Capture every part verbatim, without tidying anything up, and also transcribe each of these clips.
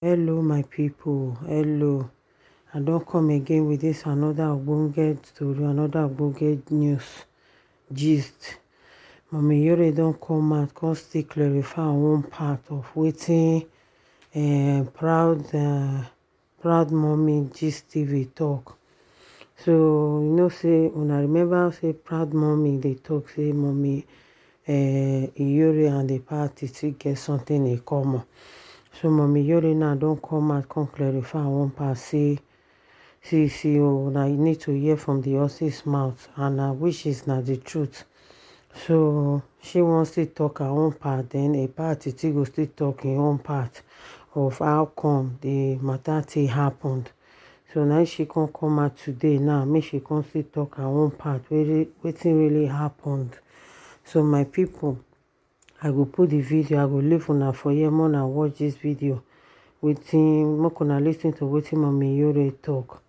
Hello, my people. Hello. I don come again with this another ogbonge story, another ogbonge news gist. Mommy Iyore don come out, come still clarify one part of wetin, eh, Proud, eh, Proud Mommy Gist T V talk. So, you know say, una remember say Proud Mommy dey talk say Mommy, eh, Iyore and the party still get something in common. So Mommy Iyore now don come out, come clarify one part, say, see, see, oh, una need to hear from the horse's mouth, and na which is na the truth. So she wan still talk her own part, then a part Titi go still talk him own part of how come the matter take happened. So now she come come out today now, make she come still talk her own part, really, wetin really happened. So my people, I go put the video, I go leave una for here, make una watch this video. Wetin, make una listen to wetin Mommy Iyore talk.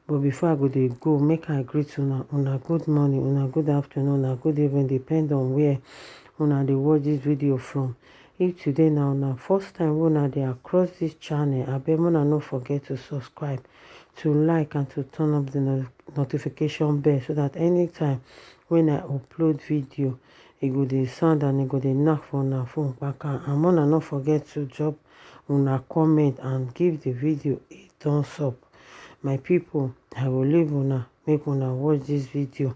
But before I go dey go, make I greet una, una good morning, una good afternoon, una good evening, depend on where una dey watch this video from. If today na una first time wey una dey across this channel, abeg make una no forget to subscribe, to like and to turn up the no-, notification bell so that anytime when I upload video, e go dey sound and e go dey knack for una phone kpaka. And make una no forget to drop una comment and give the video a thumbs up. My people, I go leave una, make una watch this video,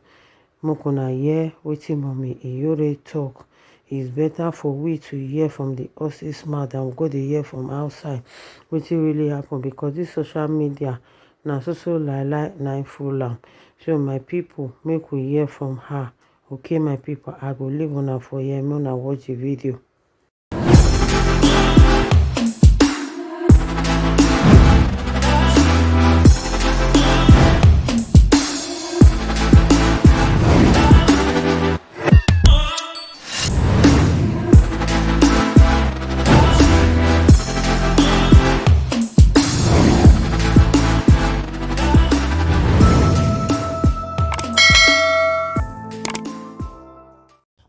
make una hear wetin Mommy Iyore talk. It's better for we to hear from the horse's mouth than we go dey hear from outside wetin really happen, because this social media na so so lie lie na im full am. So my people, make we hear from her. Okay, my people, I go leave una for here, make una watch the video.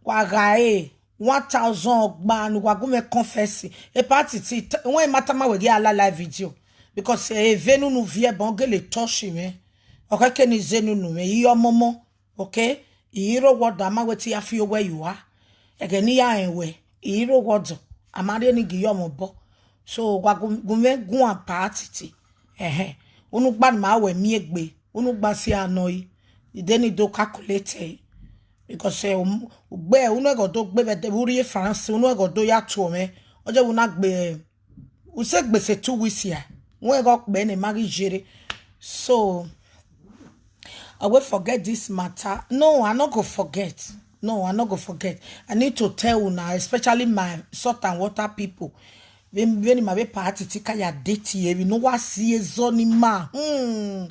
Wa gha re one thousand ọgba ne uwa gu mwẹ confess. E party ti, wẹ ma tama wẹ ghi a la live video, because eve ne unu viẹ bọ gele touch mwẹ. Ọ khẹke ne I zẹ ne unu mwẹ, I ọmọmọ, okay? I i rre owa ọdọ, a ma wẹ te I ya fi owẹ ye ua. Ẹghẹ ne I ya rẹn wẹ, I i rre owa ọdọ, a ma rhie ne I gie ọmọ obọ. So, wa gu, gu mwẹ guan party ti. Ẹhẹn. Unu gba ne ima wẹ miẹn egbe, unu gba si a nọ yi, I de ni do calculate ẹre. Because, eh, um, ugbe, unu ẹghẹ ọ do gbe vbe ẹdẹ vbe urrie France, unu ẹghẹ ọ do ya tuọ mwẹ. Ọ jẹ vbe una gbe, eh, u se gbe se two weeks ya, unu ẹghẹ ọ kpẹ ne ima ghi yere. So, I will forget this matter. No, I no go forget. No, I no go forget. I need to tell una, especially my salt and water people. Vbe, vbene ima vbe party ti ka ya date ye, emwi ne uwa si ezọ ni ma. Hmm.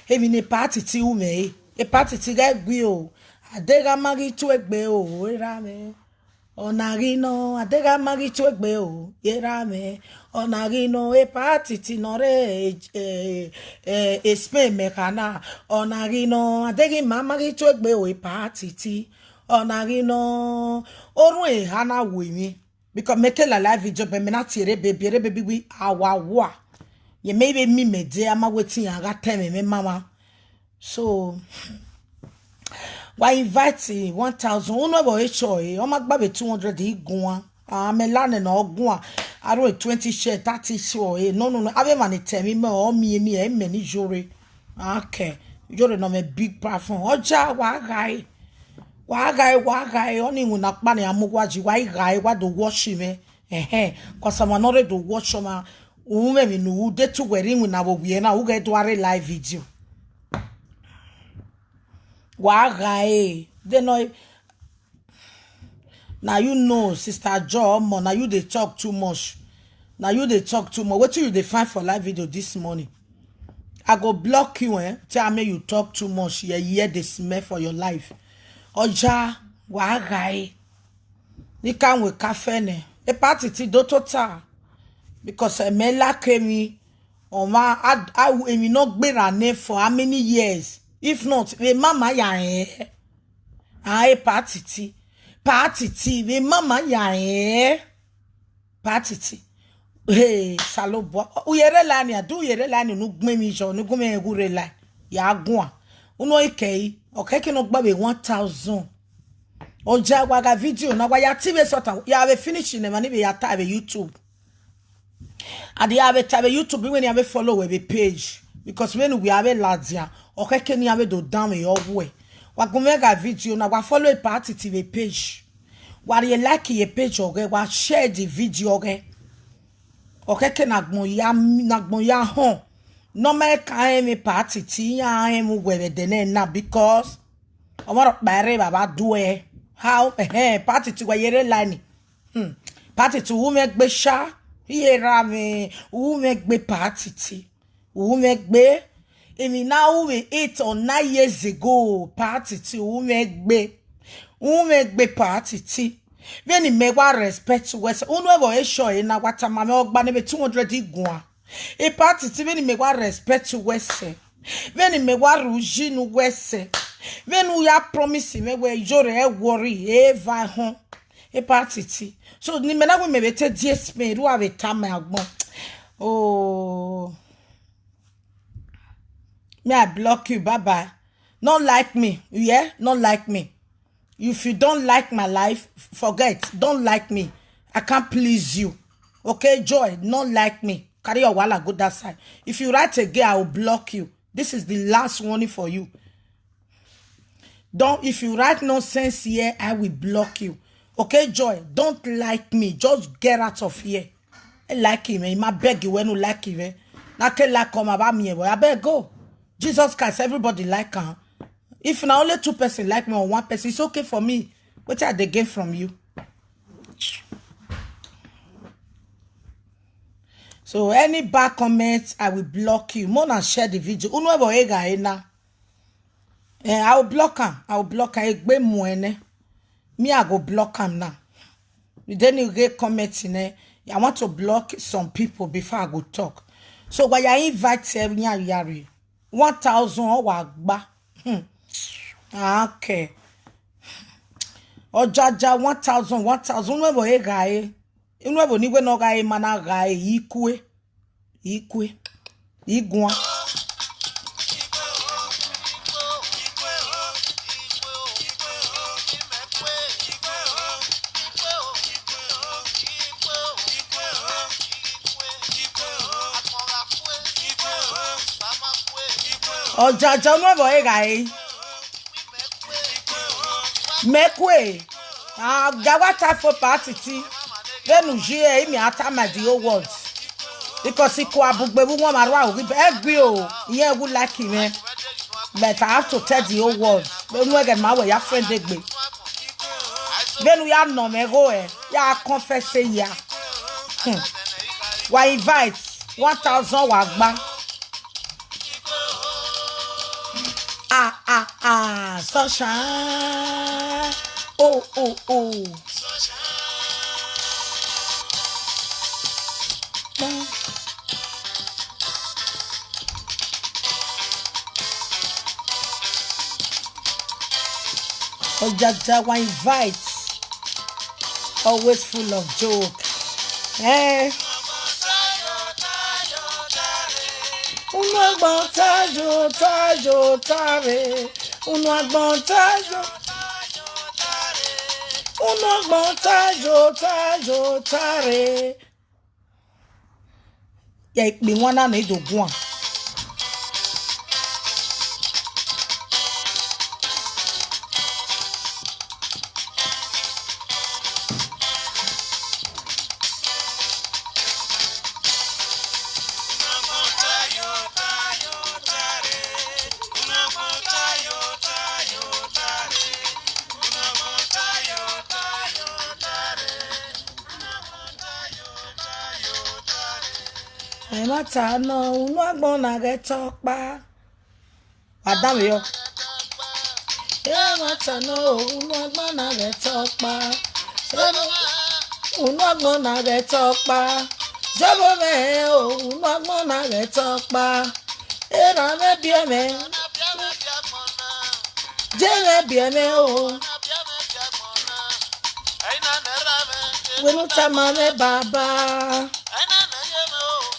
Emwi ne party ti ru mwẹ re. E party ti ghẹ gui o. Adegha ma ghi tuegbe o, erha mwẹ. Ọ na ghi nọ, adegha ma ghi tuegbe o, erha mwẹ. Ọ na ghi nọ, e party ti nọ rre, eh, eh, eh, Spain mẹ kha na. Ọ na ghi nọ, adegha ima ma ghi tuegbe o, e party ti. Ọ na ghi nọ, orhun eha na wu emwi. Because mẹ ke la live video, but mẹ na tie rre baby, rre baby wi awa wa. Ye mẹ vbe mi mẹ de, a ma wetin iran gha tẹ mwẹ, mẹ ma ma. So, wa invite one thousand, unu ẹvbo e chọ e, ọ ma gba vbe two hundred i guan. A mẹ la nẹ ne ọ guan, aro twenty share, thirty share e, no, no, no, avbe emwa ni tẹ mwẹ imẹ, ọ miẹn ni, ẹ mẹ ni Iyore. Okay, Iyore nọ mwẹ big platform. Ọ ja, wa gha e. Wa gha e, wa gha e, ọni iwinna ọkpa ne a mu uwa yi, wa i gha e, wa do watch mwẹ. Ẹhẹn, cause ọmwa ne ọ rre do watch ọmwa, u mwẹ emwi ne u de te uwẹ rre iwinna vbe owiẹ na, u ghẹ do a rre live video. Wa gha e, de nọ, na you know, Sister Joy Omo, na you dey talk too much. Na you dey talk too much. Wetin you dey find for live video this morning? I go block you, eh? Tell me you talk too much. Yeah, yeah, dey smell for your life. Ọ ja, wa gha e. Ni ka wẹ ka fẹ nẹ. E party ti do tota. Because, eh, mẹ la ke mi. Ọmwa, a, a, emwi ne ọ gberra nẹ for how many years? If not, vbe ma ma ya rẹn. A, e party ti. Party ti, vbe ma ma ya rẹn. Party ti. He, Osanobua, u ye rre line nia, do u ye rre line ne u gbẹn emwi yọ, ne u gu mwẹ rẹn gu rre line, ya guan. Unu ọre I kẹe, ọ kẹke ne ọ gba vbe one thousand. Ọ ja wa gha video na, wa ya tie vbe sọta, ya vbe finish ne emwa ni vbe ya ta vbe YouTube. And ya vbe ta vbe YouTube, iwẹ ne iran vbe follow wẹ vbe page, because vbene uwẹ a vbe ladian, ọ kẹke ne iran vbe do danmwehọ wẹ. Wa gu mwẹ gha video na, wa follow Epa Titi vbe page. Wa rhie like ye page ọghẹ, wa share the video ọghẹ. Ọ kẹke ne agbọn ya, ne agbọn ya họn. Ne ọ ma ka rẹn emwi Epa Titi, iran rẹn emwi uwẹ vbe ẹdẹ nẹ na, because ọmwa rhọkpa rre vbe a vba duẹ. How, ẹhẹn, Epa Titi, wa ye rre line. Hmm. Epa Titi, u ru mwẹ gbe sha, iye ra mwẹ, u ru mwẹ gbe Epa Titi. U ru mwẹ gbe, emwi na ru vbe eight or nine years ago, Epa Titi, u ru mwẹ gbe. U ru mwẹ gbe Epa Titi. Vbene imẹ wa respect wẹ sẹ, unu ẹvbo ọre sure na, wa tama mwẹ ọgba ne vbe two hundred guan. Epa Titi, vbene imẹ wa respect wẹ sẹ, vbene imẹ wa rre uyi ne uwẹ sẹ, vbene u ya promise mwẹ wẹ, you don't worry, eva ehọn, Epa Titi. So, ne imẹ na wẹ imẹ vbe te die smẹ, ru a vbe tama agbọn. Oh. Me, I block you. Bye bye. Not like me. You hear? Not like me. If you don't like my life, forget. Don't like me. I can't please you. Okay, Joy, not like me. Carry your wahala go that side. If you write again, I will block you. This is the last warning for you. Don't, if you write nonsense here, I will block you. Okay, Joy, don't like me. Just get out of here. I like him, eh? I ma beg you when you like him, eh? Na ke like come about me, eh? Boy, I beg go. Jesus Christ, everybody like him. If na only two person like me or one person, it's okay for me. What are they gain from you? So any bad comments, I will block you. More than share the video. Unu ẹvbo ọre gha re na. Eh, I will block am. I will block am. Egbe mu ẹnẹ. Me, I go block am now. Then you get comment in there. I want to block some people before I go talk. So why I invite everyone here? One thousand ọ wa gba. Hmm. Ah, okay. Ọjaja one thousand, one thousand. Unu ẹvbo ọre gha re. Unu ẹvbo ne I wẹ ne ọ gha re, ma na gha re, ikue. Ikue. Iguan. Ọjaja unu ẹvbo ọre gha re. Mẹ kue, a ga wa ta fo Epa Titi. Vbene u ye, imẹ a tama the whole world. Because I kua bugbe vbe uwọn ma rua oghi ẹgui o, irẹn wu like mwẹ. But I have to tell the whole world. Unu ẹghẹ ma wẹ ya friend egbe. Vbene u ya nọ mwẹ igho ẹ, ya confess ya. Hmm. Wa invite one thousand wa gba. Ah, ah, ah, sunshine. Oh, oh, oh. Ojaja wa invite. Always full of joke. Eh. Unu agbọn tayo, tayo, tare. Unu agbọn tayo. Unu agbọn tayo, tayo, tare. Ya ikpe wan na ne do guan. Ẹmwata nọ, unu agbọn na ghẹ tọ kpa. Wa danmwehọ. Ẹmwata nọ, unu agbọn na ghẹ tọ kpa. Unu agbọn na ghẹ tọ kpa. Jọbọ mwẹ o, unu agbọn na ghẹ tọ kpa. Erha mwẹ biẹ mwẹ. Je mwẹ biẹ mwẹ o. Wẹ ne u tama mwẹ baba.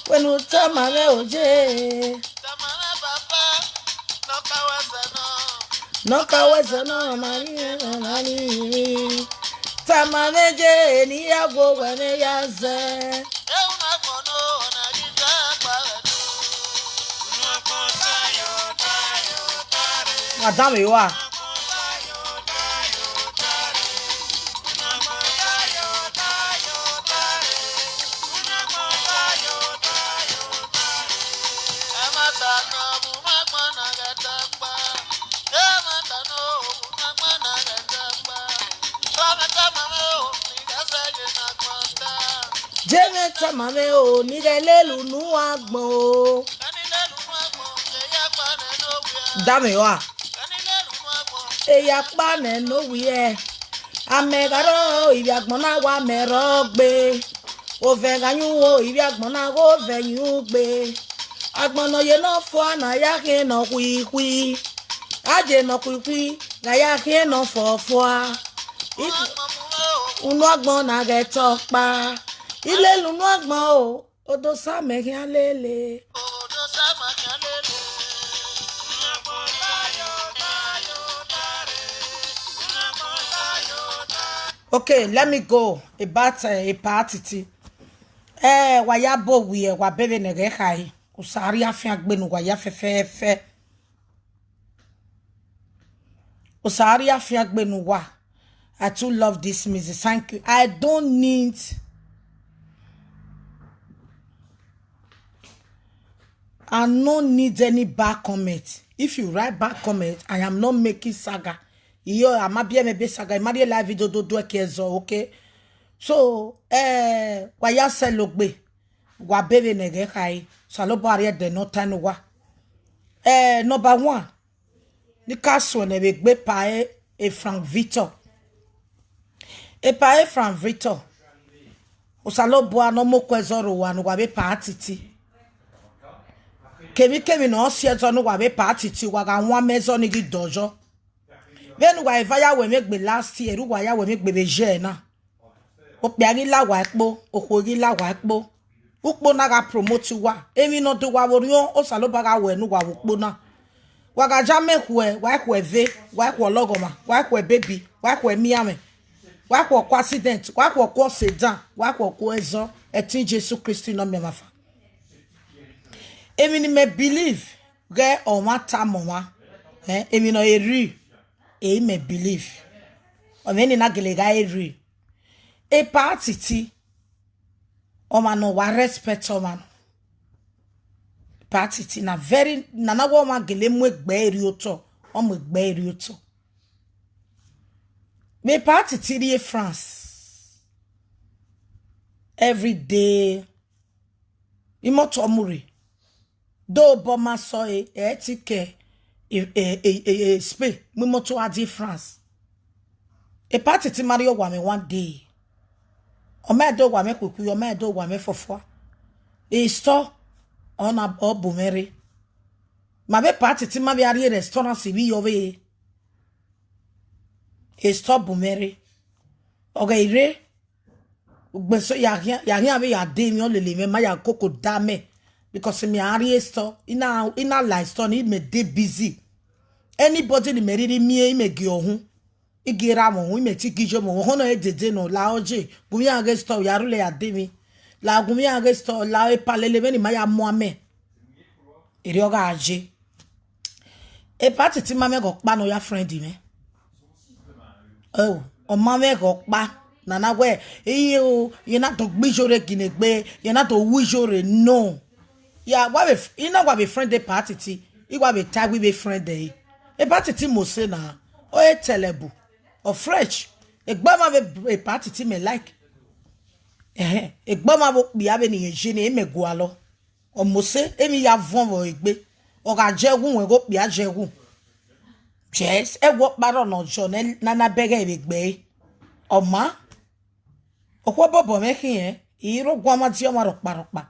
Wẹ ne u tama mwẹ oje. Ne ọ ka wẹ zẹ nọ, ma ni, ma ni. Tama mwẹ je, ne I ya gu owẹ ne ya zẹ. Wa danmwehọ a. Je mwẹ tama mwẹ o, ne I ghẹ lele unu agbọn o. Danmwehọ a. Eya kpa nẹ ne owiẹ. Amẹ gha rrọọ ivbi agbọn na wa mẹ rrọọ gbe. Ovẹn gha yu o, ivbi agbọn na gha ovẹn yu gbe. Agbọn ne ọ ye ne ọ fua na ya khian nọ khuikhui. A ye nọ khuikhui, gha ya khian nọ fọfua. I-, unu agbọn na ghẹ tọ kpa. I lele unu agbọn o, odosa mẹ khian lele. Okay, let me go about, eh, Epa Titi. Eh, wa ya bo wiẹ, wa bevbe ne ẹghẹ khare. Osa rhie afiangbe ne uwa ya fẹfẹfẹ. Osa rhie afiangbe ne uwa. I too love this music. Thank you. I don't need, I no need any bad comment. If you write bad comment, I am not making saga. Iyo, a ma biẹ mwẹ ebe saga, I ma rhie live video do do ẹki ẹzọ, okay? So, eh, wa ya sẹ logbe. Wa bevbe ne ẹghẹ khare, Osanobua rhie ẹdẹ ne ọ tae ne uwa. Eh, number one, ne I ka suẹn nẹ vbe egbe Epa e, e Frank Victor. Epa e Frank Victor, Osanobua ne ọ mu okuẹ zọ rre uwa ne uwa vbe Epa Titi. Kemwikemwi ne ọ si ẹzọ ne uwa vbe Epa Titi, wa gha wan amẹ zọ ne I ghi dọyọ. Vbene uwa eva ya wẹ mwẹ egbe last year, uwa ya wẹ mwẹ egbe vbe ye na. Okpia ghi la uwa ẹkpo, okhuo ghi la uwa ẹkpo. Ukpo na gha promote uwa. Emwi ne ọ do uwa vbe orhiọn, Osanobua gha wẹ ne uwa vbe ukpo na. Wa gha ya amẹ khuẹ, wa khuẹ eve, wa khuẹ ọlọghọmwa, wa khuẹ baby, wa khuẹ emianmwẹ, wa khuẹ ọkua accident, wa khuẹ ọkua ọse dan, wa khuẹ ọkua ẹzọ, ẹtin Jesu Kristi ne ọ miẹn mwẹ afa. Emwi ne imẹ believe ghẹ ọmwa tama ọmwa, eh, emwi ne ọ re real, ẹre imẹ believe. Ọ mwẹ ne I na gele gha re real. Epa Titi, ọmwa ne ọ wa respect ọmwa nọ. Epa Titi na very, nana wẹ ọmwa gele mu egbe ẹre rhie otọ, ọ mu egbe ẹre rhie otọ. Vbe Epa Titi rrie France, every day, imọto ọ mu rre. Do obọ ma sẹ ọre, ẹ ti ke e, e, e, e, e Spain, mu imọto a die France. Epa Titi ma rrie owa mwẹ one day. Ọ ma do owa mwẹ khuikhui, ọ ma do owa mwẹ fọfua. E store, ọ na, ọ bu mwẹ rre. Ma vbe Epa Titi ma vbe a rrie restaurant vbe iyọ vbe. E store bu mwẹ rre. Ọ ghẹ rre, ugbeso ya khian, ya khian vbe ya de emwi ọ lele mwẹ, ma ya koko da mẹ. Because mẹ a rrie store, I na, I na la store ne imẹ de busy. Anybody ne imẹ rhirhi miẹn, imẹ gie ọhun. I gie erha mwẹ ọhun, imẹ te gie iye mwẹ ọhun. Ọhọn nọ dede nọ, la ọ je, gu mwẹ iran ghe store, ya rhulẹ ya de emwi. La gu mwẹ iran ghe store, la epa lele mwẹ ne ima ya mu amẹ. Erriọ ọ gha ye. Epa Titi ma mwẹ ghẹ ọkpa ne ọ ya friend mwẹ. Oh, ọ ma mwẹ ghẹ ọkpa. Nana wẹ, iye o, ye na do gbe iyore ginegbe, ye na do wu iyore no. Ya, wa vbe f-, I na wa vbe friend Epa Titi, I wa vbe ta wẹ I vbe friend ẹre. Epa Titi mose na, ọ re tẹlẹbu, ọ fresh. Egbe ọmwa vbe Epa Titi mẹ like. Ẹhẹn, egbe ọmwa vbe okpia vbene irẹn ye ne imẹ gualọ. Ọ mose, emwi ya vuọn vbe egbe. Ọ gha jẹ wu, wẹ ghe okpia jẹ wu. Yes, ẹwu ọkpa rrọọ ne ọ jọ ne a na bẹghe vbe egbe ẹre. Ọ ma, okhuo bọbọ mwẹ khian, I rre oguan mwa dia ọmwa rhọkpa rhọkpa.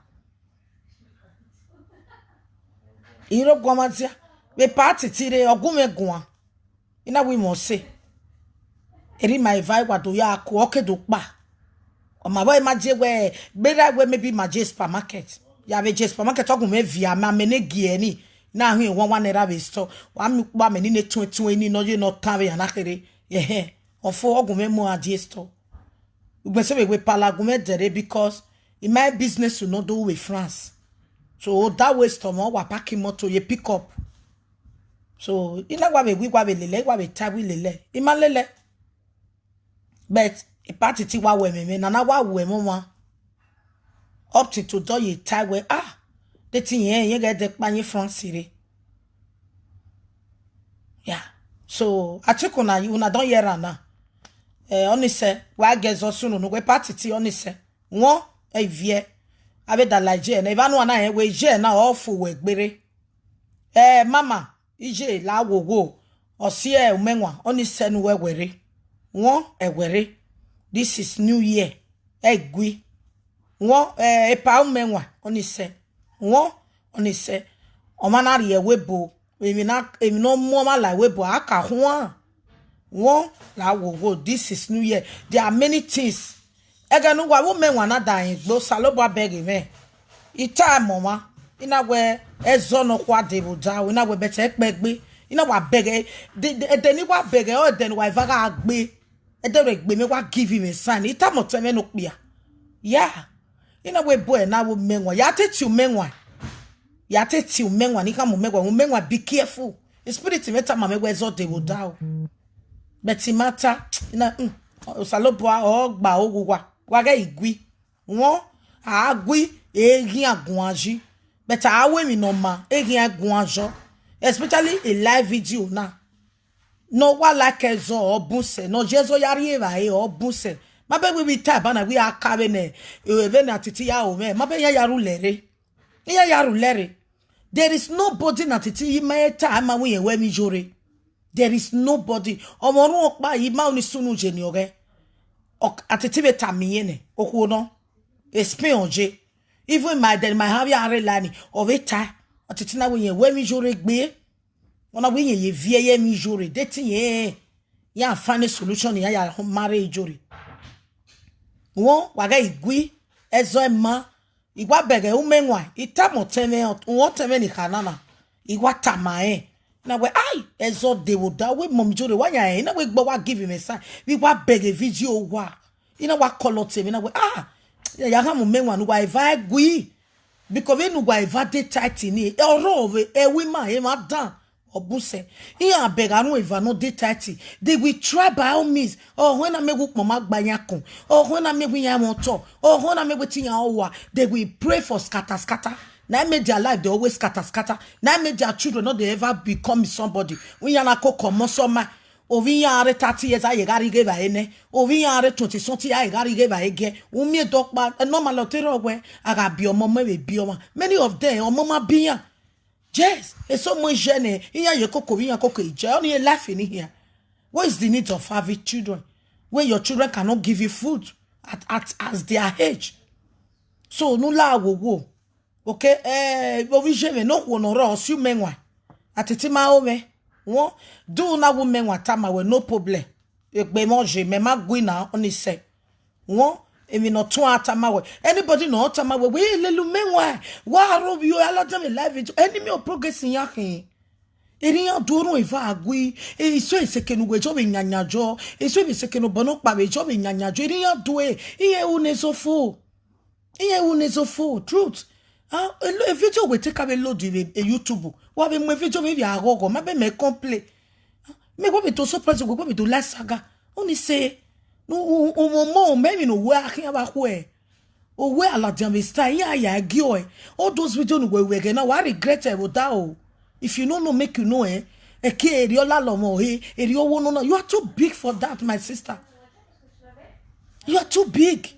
I rre oguan mwa dia. Vbe Epa Titi rre, ọ gu mwẹ guan. I na wẹ imẹ ọse. Erha ima eva wa do ya ku, ọ ke do kpa. Ọ ma vbe ma je wẹ, gberra wẹ maybe ma je supermarket. Ya vbe je supermarket, ọ gu mwẹ viọ amẹ, amẹ ne gie ni, na hin one one naira vbe store. Wa miẹn ukpo amẹ ni ne tuẹn tuẹn ni ne ọ ye ne ọ tan vbe a na kherhe. Ẹhẹn, ọfo, ọ gu mwẹ mu a die store. Ugbẹn sẹ vbe wẹ pala gu mwẹ dẹrre because I ma business u nọ do vbe France. So that way store mọ, wa park motor ye pick up. So I na wa vbe wi, wa vbe lele, wa vbe ta wi lele. I ma lele. But ipa titi wa wẹ ẹmwẹ mwẹ, nana wa wẹ ẹmwẹ ọmwa. Up till today, ye ta wẹ, ah, de te irẹn, irẹn ghẹ dẹ kpa ye France rre. Yeah. So, Atiku na, una don hear am now. Eh, ọni sẹ, wa gẹ zọ sunu, nu wẹ ipa titi ọni sẹ. Wọn, ẹ viẹ. Avbe da la iye na, evba nu ana rẹn wẹ iye na, ọ fu wẹ gbere. Eh, mama, iye la wowo, ọ si ẹ umẹwaẹn, ọni sẹ ne uwẹ wẹ rre. Wọn, ẹ wẹ rre. This is New Year. Ẹ gui. Wọn, eh, epa umẹwaẹn, ọni sẹ. Wọn, ọni sẹ. Ọmwa na rhie ẹvbo ebo. Emwi na, emwi ne ọ mu ọmwa la ẹvbo ebo, a ka khuan. Wọn, la wowo, this is New Year. There are many things. Ẹghẹ ne uwa vbe umẹwaẹn na da rẹn egbe, Osanobua bẹghe mwẹ. I ta ẹmwẹ ọmwa, I na wẹ ẹzọ nọkhua de vbe odaro, I na wẹ bẹtẹ ẹkpẹgbe, I na wa bẹghe, de, de, ẹdẹ ne I wa bẹghe, ọ ẹdẹ ne uwa eva gha gbe, ẹdẹ rẹ gbe mwẹ wa give mwẹ sign, I tama ọtẹn mwẹ ne okpia. Ya, I na wẹ ebo ẹre na vbe umẹwaẹn, ya te tie umẹwaẹn, ya te tie umẹwaẹn, ne I khama umẹwaẹn, umẹwaẹn be careful. Spirit mwẹ tama mwẹ wẹ ẹzọ de vbe odaro. But I ma ta, I na, mm, Osanobua ọ gba ogho uwa, wa ghẹ i gui. Wọn, a gui, eghian guan yi. But a ru emwi ne ọ ma, eghian guan yọ. Especially a live video na. Ne ọ wa like ẹzọ, ọ bun sẹ. Ne ọ ye ẹzọ ya rrie evbare, ọ bun sẹ. Ma bẹghe wẹ I ta eba na, wẹ a ka vbene, vbene Atiti ya ro mwẹ. Ma bẹghe iran ya ru lẹre. Iran ya ru lẹre. There is nobody ne Atiti ma ta, ma wẹ irẹn wẹ emwi yo rre. There is nobody. Ọmwa ọrhuẹn ọkpa, I ma ru ni sunu ye ne ọghẹe. Ọ, Atiti vbe tama irẹn nẹ, okhuo nọ. Spain ọ ye. Even my, then my hubby are line, ọ vbe ta. Atiti na wẹ irẹn wẹ emwi yo rre gbe. Ọ na wẹ irẹn ye viẹ ye emwi yo rre, de te irẹn, iran find a solution, iran ya marry yo rre. Wọn, wa ghẹ i gui, ẹzọ ẹma, I wa bẹghe umẹwaẹn, I tama ọtẹn mwẹ, uhunmwu ọtẹn mwẹ ni kha na na, I wa tama rẹn. Na wẹ, ai, ẹzọ de vbe odaro, wẹ mummy yo rre, wa yan rẹn, I na wẹ gbe wa give mwẹ sign, vbe I wa bẹghe video uwa. I na wa call ọtẹn mwẹ, I na wẹ, ah, ya, ya khama umẹwaẹn ne uwa eva gui. Because vbene uwa eva de tight ni, ọrọre, ẹvbo ima, emwa dan, ọ bun sẹ. Iran bẹghe unu eva ne ọ de tight, they will try by all means. Ọhọn na miẹn wẹ ukpọn ma gba iran kun. Ọhọn na miẹn wẹ iran mwẹ otọ. Ọhọn na miẹn wẹ te iran rre owa. They will pray for scatter, scatter. Na make their life dey always scatter, scatter. Na make their children no dey ever become somebody. Wẹ iran na koko ọmọ sẹ ọma. Ovbi iran rre thirty years, a ye gha rhie ighe evbare nẹ. Ovbi iran rre twenty something, a ye gha rhie ighe evbare giẹ. U miẹn dọkpa, normal ọ te rrọọ wẹ, a gha biẹ ọmọ, ọmọ vbe biẹ ọmwa. Many of them, ọmọ ma biẹ iran. Yes, eso ọmọ iye nẹ, iran ye koko vbe iran koko iye, ọnii life ni hia. What is the need of having children when your children cannot give you food at, at, at their age? So, ne u la wowo. Okay, eh, ovbi iye mwẹ, ne okhuo ne ọ rrọọ, ọ si umẹwaẹn. Atiti ma ro mwẹ. Wọn, de u na wẹ umẹwaẹn tama wẹ, no problem. Egbe mwẹ ọ ye, mẹ ma gui na, ọnii sẹ. Wọn, emwi ne ọ tuan tama wẹ. Anybody ne ọ tama wẹ, wẹ lele umẹwaẹn, wa rho ovbi ẹ, a ladian vbe live video, enemy of progress iran khin. Erha iran do orhun eva gui, eso eseke ne uwẹ jọ vbe yanyan jọ, eso vbe eseke ne obọ nọkpa vbe jọ vbe yanyan jọ, erha iran do e, iran ru ne zofo. Iran ru ne zofo, truth. Ah, e lo-, e video wẹ te ka vbe load vbe e YouTube, wa vbe mu e video vbe vbe aghọghọ, ma bẹghe mẹ complain. Mẹ wa vbe do surprise, wẹ wa vbe do like saga. Ọnii sẹ, u, u, u, u, mọ, mẹ emwi ne uwẹ a khian vbe khuẹ. Uwẹ a ladian vbe style, iran ya gie ọe. All those video ne uwẹ ru ẹghẹ na, wa regret ẹ vbe odaro. If you no know, make you know, eh. Ẹki erriọ lalọ ọmwa ọre, erriọ wo nọ na. You are too big for that, my sister. You are too big.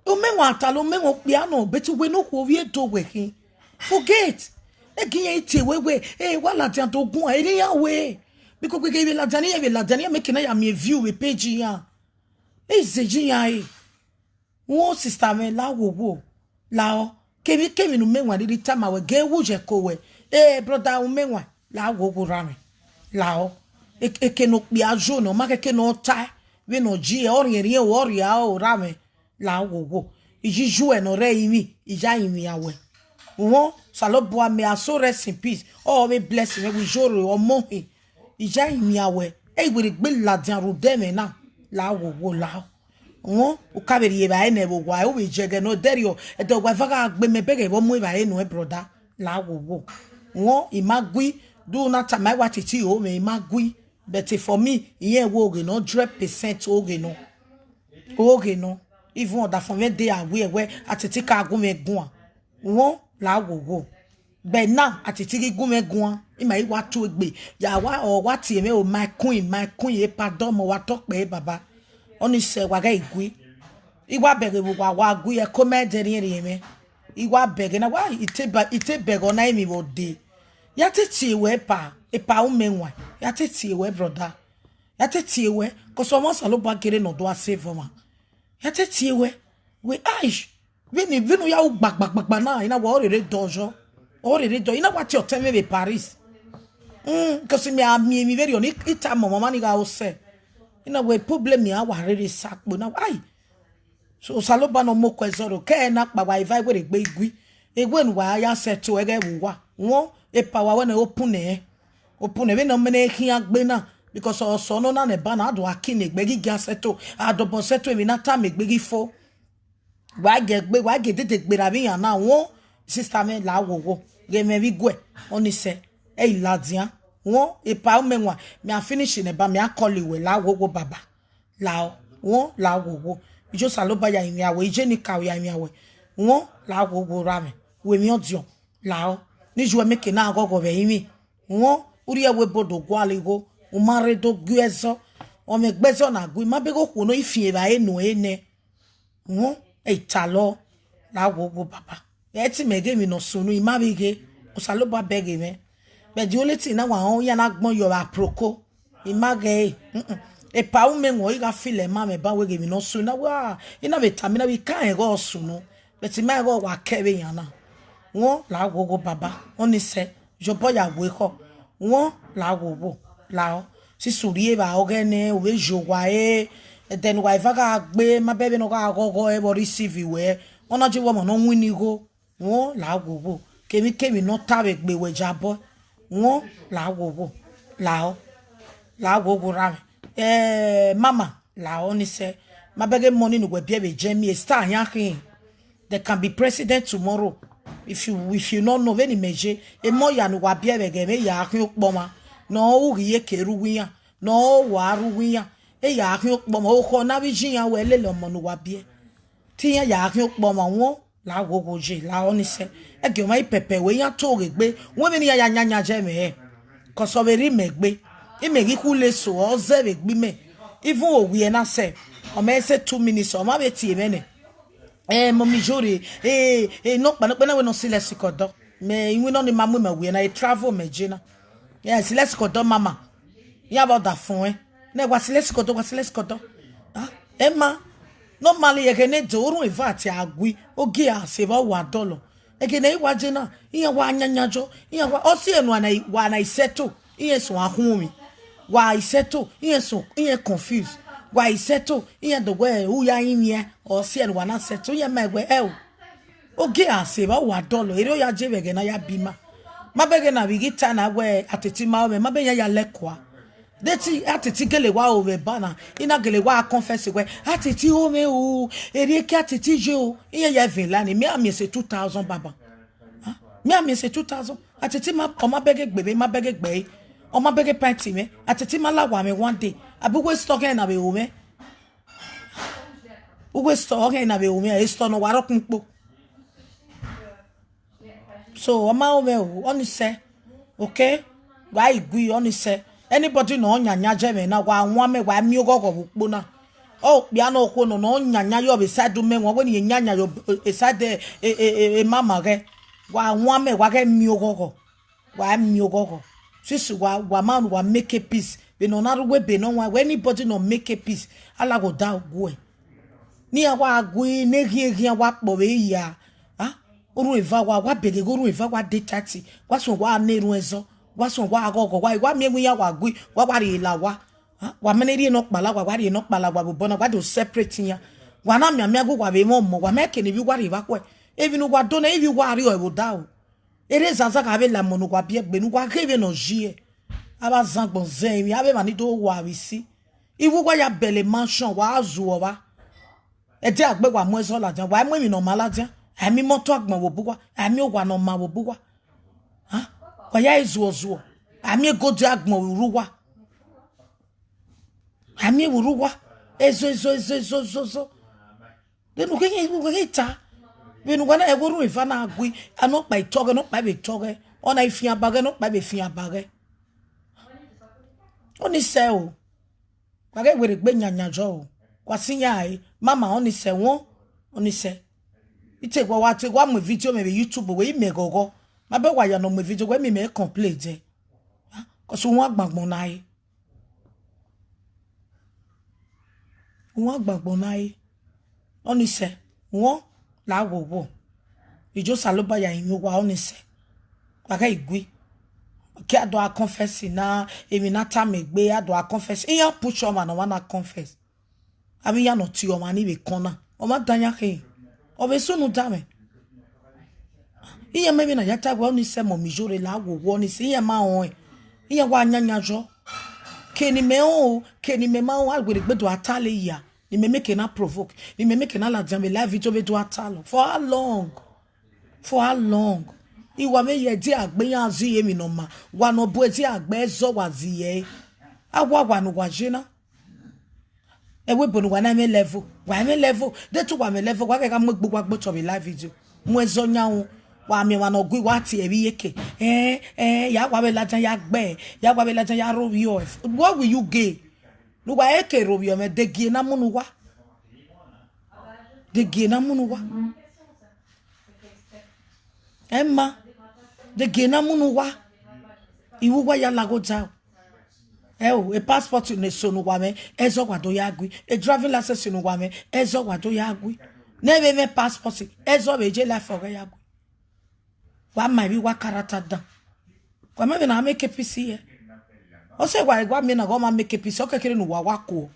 Umẹwaẹn ta lo, umẹwaẹn okpia nọ, but uwẹ ne okhuo vbe do wẹ khin. Forget. Ẹgi iran i tie wẹ wẹ, e wa ladian do guan, erha iran wẹ. Because wẹ ghe vbe ladian, iran vbe ladian, iran make na ya miẹn view vbe page iran. Eze yi iran re. Wọn sister mwẹ, la wowo, lao. Kevbe, kevbe ne umẹwaẹn rhirhi tama wẹ, ghe wu ye ko wẹ. Eh, brother, umẹwaẹn, la wowo ra mwẹ. Lao. E-, eke ne okpia yo nẹ, ọ ma khẹke ne ọ tae, vbene ọ ji, ọ riẹnriẹn o, ọ rhia o, ra mwẹ. La wowo. Iyiyuẹ ne ọ rre ẹrinmwi, I ya rinmwian wẹ. Won Osanobua, may her soul rest in peace. Ọ vbe bless mwẹ vbe iyore ọmọ hin. Iya imian wẹ, ẹ i wẹ rhie egbe ladian rhunmwuda ẹmwẹ na, la wowo la. Won, u ka vbe rhie evbare nẹ vbe owa, u vbe ye ẹghẹ ne ọ dẹrriọ, ẹdẹ owa eva gha gbe mẹ, bẹghe vbe ọ mu evbare nuẹn, brother, la wowo. Won, I ma gui, do na tama ẹwa titi ho mwẹ, I ma gui. But for me, irẹn wẹ oghe nọ, hundred percent oghe nọ. Oghe nọ. Even ọdafẹn mwẹ de a wiẹ wẹ a titi ka gu mwẹ guan. Won, la wowo. But now, a titi ghi gu mwẹ guan, I ma i wa tu egbe. Ya wa, ọ wa tie mwẹ o, my queen, my queen, epa dọmọ, wa tọ kpẹẹ, baba. Ọni sẹ, wa ghẹ i gui. I wa bẹghe vbe uwa, wa gui, ẹko mẹ dẹrriẹnrriẹn mwẹ. I wa bẹghe na, wa, I te ba, I te bẹghe ọna emwi vbe ọ dee. Ya te tie wẹ epa, epa u mẹ wan, ya te tie wẹ, brother. Ya te tie wẹ, 'cause ọmwa Osanobua gere ne ọ do a save ọmwa. Ya te tie wẹ, wẹ, aish, vbene, vbene u ya ru gbagbagbagba na, I na wẹ ọ rere dọyọ, ọ rere dọyọ, I na wa tie ọtẹn mwẹ vbe Paris. Mm, 'cause mẹ a miẹn emwi vberriọ ni, I tama ọmwa ni gha ro sẹ. I na wẹ problem iran wa rherhe sa kpo na, ai, So, Osanobua ne ọ mu okuẹ zọrọ, ke ẹre na kpa wa eva iwere egbe igui. Ewe ne uwa ya sẹto ẹghẹ vbe uwa. Won, epa wa wẹ ne open nẹ, open nẹ, vbene ọ mẹ ne khian gbe na, because ọsọ nọ na nẹ ba na, a do a kine egbe ghi gia sẹto, a dobọ sẹto emwi na tama egbe ghi fo. Wa gie egbe, wa gie dede gberra vbe iran na, won, sister mwẹ, la wowo, ghe mwẹ vbe iguẹ, ọni sẹ, ẹ i ladian, won, epa u mẹ wan, mẹ a finish nẹ ba, mẹ a call wẹ, la wowo, baba. Lao, won, la wowo. Iye Osanobua ya rinmwian wẹ, iye ne ikaro ya rinmwian wẹ. Won, la wowo ra mwẹ. Wẹ emwi ọdiọn, lao. Ne iye uẹ mẹ ke na ghọghọ vbe ẹrinmwi. Won, u rhie ẹvbo ebo do gualọ igho, u ma rre do gu ẹzọ. Ọ mwẹ egbe ẹzọ na gu, I ma bẹghe okhuo ne ọ i fian evbare nuẹn nẹ. Won, ẹ i talọ, la wowo baba. Ẹ te mẹ ghe emwi ne ọ sunu, I ma vbe ghe, Osanobua bẹghe mwẹ. But the only thing na wa rẹn, iran na gbọn yọ vbe aproko. I ma ghẹ ẹre, mm-mm. Epa u mẹ wọn, I gha feel ẹmamwẹ ba wẹ ghe emwi ne ọ sunu na, wa, I na vbe tama, I na vbe ka rẹn ighe ọ sunu. But I ma ighe ọ wa kẹ vbe iran na. Won, la wowo baba, ọni sẹ, yobọ ya wẹ ekhọe. Won, la wowo, lao. Sisi u rhie evbare ọghẹe nẹ, u vbe ye owa ẹre, ẹdẹ ne uwa eva gha gbe, ma bẹghe vbene ọ gha ghọghọ ẹre vbe ọ receive wẹ, ọ na je wẹ ọmọ ne ọ winna igho. Won, la wowo, kemwikemwi ne ọ ta vbe egbe wẹ yabọ. Won, la wowo, lao, la wowo ra mwẹ. Eh, mama, lao ni sẹ, ma bẹghe emọ ni ne uwẹ biẹ vbe Germany, a star yan khin. They can be president tomorrow. If you, if you no know, vbene imẹ ye, emọ ya ne uwa biẹ vbe ẹghẹ mwẹ ya khian ukpọn ọmwa, ne ọ ru ghi ye ke ru uwu iran, ne ọ wa ru uwu iran, e ya khian ukpọn ọmwa, okhọ ne avbe iye iran wẹ lele ọmọ ne uwa biẹ. Te iran ya khian ukpọn ọmwa, won, la wowo ye, la ọni sẹ. Ẹgie ọmwa i pẹpẹ wẹ iran to ghe egbe, wẹ vbene iran ya yanyan ye mwẹ hẹ. 'Cause ọ vbe rre imẹ egbe, imẹ ghi khu le so, ọ zẹ vbe egbe imẹ. Even owiẹ na sẹ, ọ ma sẹ two minutes, ọ ma vbe tie mwẹ nẹ. Eh, mummy Iyore, eh, eh, nọkpa, nọkpa na wẹ ne ọ si lẹsikọ dọ. Mẹ iwinna ni ma mu imẹ wiẹ na, e travel mẹ je na. Yes, lẹsikọ dọ mama. Iran vbe ọdafẹn, nẹ wa si lẹsikọ dọ, wa si lẹsikọ dọ. Ah, Emma, normally, ẹghẹ ne do orhun eva te a gui, ogie a se vbe ọ wa dọlọ. Ẹghẹ ne I wa je na, iran wa yanyan yọ, iran wa, ọ si ẹre ne wa na, wa na i settle, iran sẹ wa khun mwẹ. Wa i settle, iran sẹ, iran confuse. Wa i settle, iran do wẹ u ya rinmwian, ọ si ẹre ne wa na settle, iran ma wẹ ẹ o. Ogie a se vbe ọ wa dọlọ, erriọ ya je vbe ẹghẹ ne a ya bi ima. Ma bẹghe ne a vbe ghi ta na wẹ a titi ma mwẹ, ma bẹghe iran ya lẹkua. De te a titi gele wa ro vbe eba na, I na gele wa confess wẹ, a titi ho mwẹ o, erriọ ke a titi ye o, iran ya vẹn la ni, mẹ a miẹn sẹ two thousand baba. Ah, mẹ a miẹn sẹ two thousand, a titi ma, ọ ma bẹghe gbe mwẹ, ma bẹghe gbe ẹre, ọ ma bẹghe pint mwẹ, a titi ma la wa mwẹ one day, abi uwẹ store ọghẹe na vbe ro mwẹ. Uwẹ store ọghẹe na vbe ro mwẹ, e store ne ọ wa rre ọkpẹn ukpo. So, ọ ma ro mwẹ o, ọni sẹ. Okay? Wa i gui, ọni sẹ. Anybody ne ọ yanyan ye mwẹ na, wa wan mẹ, wa miẹn oghọghọ vbe ukpo na. Okpia ne okhuo nọ, ne ọ yanyan yọ vbe side mẹ, wan wẹ ne I yanyan yọ, e side, e, e, e, e mama ghẹ. Wa wan mẹ, wa ghẹ miẹn oghọghọ. Wa miẹn oghọghọ. Since wa, wa ma, wa make a peace. Vbene ọ na rre uwu ebe ne ọ wan, wẹ anybody ne ọ make a peace, a lagha odaro guẹ. Ne iran wa gui, ne eghian eghian wa kpọ vbe ya. Ah, orhun eva wa, wa bẹghe ghe orhun eva wa de tati. Wa suẹn wa na erhun ẹzọ. Wa suẹn wa ghọghọ. Wa, wa miẹn wẹ iran wa gui, wa, wa rhie la wa. Ah, wa ma ne rhie nọkpa la wa, wa rhie nọkpa la wa vbe obọ na, wa do separate iran. Wa na mianmian ghe uwa vbe mwẹ ọmọ, wa ma kene ivbi uwa rhie vbe akhuẹ. Emwi ne uwa do na, ivbi uwa rriọ vbe odaro. Erha Zaza gha vbe la emọ ne uwa biẹ gbe, ne uwa ghe vbene ọ ye. Avbe azan agbọn zẹ emwi, avbe emwa ni do wa vbe isi. Ivbi uwa ya bẹlẹ mansion, wa zuọ vba. Ẹdẹ agbe wa mu ẹzọ ladian, wa i mu emwi ne ọ ma ladian, a i miẹn imọto agbọn vbe obọ uwa, a i miẹn owa ne ọ ma vbe obọ uwa. Wa ya zuọ zuọ, a i miẹn egode agbọn vbe urhu uwa. A i miẹn vbe urhu uwa, ezo, ezo, ezo, ezo, ezo, ezo. Vbene u ghe, u ghe ta, vbene uwa na, ẹvbo orhunmwu eva na gui, a ne ọ kpa itọghẹ, ne ọ kpa vbe itọghẹ, ọ na i fian ba ghẹ, ne ọ kpa vbe fian ba ghẹ. Ọni sẹ o, wa ghẹ werriegbe yanyan yọ o, wa si iran re, mama, ọni sẹ wọn, ọni sẹ. I te wa, wa te wa mu video mwẹ vbe YouTube wẹ imẹ ghọghọ, ma bẹ wa ya nọ mu video wẹ mẹ imẹ complain dẹ, cause wọn agbangbọn na re. Wọn agbangbọn na re, ọni sẹ, wọn la wo wo. Ijo Osanobua ya rinmwian uwa, ọni sẹ, wa ghẹ gui. Ke a do a confess na, emwi na tama egbe, a do a confess. Iran push ọmwa ne ọmwa na confess. Avbe iran ne ọ tie ọmwa ni vbe kọn na, ọmwa dan iran khe, ọ vbe sunu danmwẹ. Iran ma vbe na ya ta wẹ ọni sẹ mọ mi yore la wo wo ọni sẹ, iran ma rẹn, iran wa yanyan yọ. Ke ne imẹ rẹn o, ke ne imẹ ma rẹn o, a werriegbe do a ta lele ya, ne imẹ make na provoke, ne imẹ make na ladian vbe live video vbe do a ta lọ. For how long? For how long? I wa vbe ye ẹdẹ agbe iran zẹ emwi ne ọ ma, wa ne ọ bu ẹdẹ agbe ẹzọ wa zẹ ẹre. A wa wa ne uwa ye na. Ẹvbo ebo ne uwa na i mwẹ level, wa i mwẹ level. De te uwa mwẹ level, wa ghẹ gha mu egbe uwa gbe otọ vbe live video. Mu ẹzọ yan ru, wa miẹn ọmwa ne ọ gui, wa tie ẹre vbe iyeke. Ẹn, ẹn, ya wa vbe ladian ya gbe, ya wa vbe ladian ya rhovbiẹ. What will you gain? Ne uwa i ke rhovbiẹ mwẹ, degie ne a mu ne uwa. Degie ne a mu ne uwa. Ẹ ma, degie ne a mu ne uwa. Ivbi uwa ya lagha odaro. Ẹ o, e passport ne eso ne uwa mwẹ, ẹzọ wa do ya gui. E driving license ne uwa mwẹ, ẹzọ wa do ya gui. Ne ẹ vbe mwẹ passport, ẹzọ vbe ye life ọghẹ ya gui. Wa ma ivbi uwa character dan. Wa ma vbe na make peace hẹ. Ọ sẹ wa, wa miẹn na ghe ọ ma make peace, ọ kekere ne uwa wa kuo.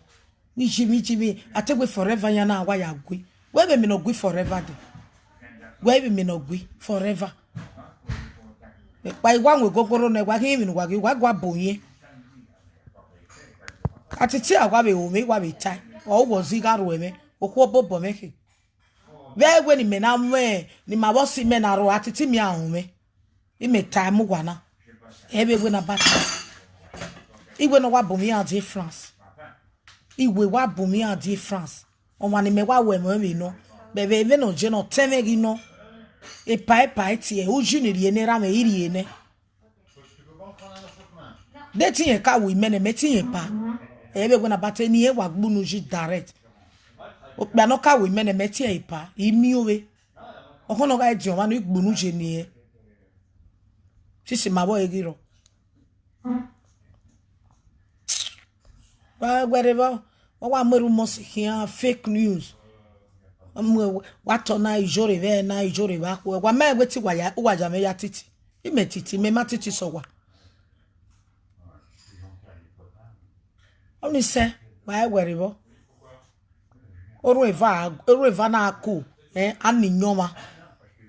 Vbe ijimwi, ijimwi, a te wẹ forever yan na wa ya gui. Wẹ vbe mẹ ne ọ gui forever dẹ? Wẹ vbe mẹ ne ọ gui forever? Wa i wa wọn egogoro nẹ, wa ghi emwi ne uwa ghi, wa gua bo yẹn. Atiti a wa vbe ho mwẹ, wa vbe tae, ọ wọ zẹ gha ruẹ mwẹ, okhuo obobọ mwẹ khe. Vbe ẹwe ne imẹ na mwẹ, ne ima vbe ọse imẹ na rrọọ, atiti mẹ a họn mwẹ. Imẹ tae mu uwa na, ẹ vbe wẹ ne a ba tae. Iwẹ ne ọ wa bu mwẹ iran die France. Iwẹ wa bu mwẹ iran die France. Ọmwa ne imẹ wa wẹ ẹmwẹ vbe nọ, vbe vbe vbe nọ je nọ, tẹn mwẹ ghi nọ. Epa epa tie, uyi ni rhie ne erha mwẹ, I rhie nẹ. De te irẹn ka ru imẹ nẹ, mẹ te irẹn pa. Ẹ vbe wẹ ne a ba te ne irẹn wa gbe unu yi direct. Okpia ne ọ ka ru imẹ nẹ, mẹ te irẹn pa, I miẹn ovbe. Ọkhọn ne ọ gha diọn mwa ne I gbe unu ye ne irẹn. Sisi ma vbe ọre ghi rrọọ. Wa wẹrẹ vbọ, wa wa mu erha Umosi khian fake news. Wa mu, wa tọ na ijore vbe na ijore vbe akhuẹ. Wa ma wẹ te wa ya, wa ya mwẹ ya titi. Imẹ titi, mẹ ma titi sẹ owa. Ọni sẹ, wa wẹrẹ vbọ. Orhu eva, orhu eva na ku, eh, a ni yọn ọmwa.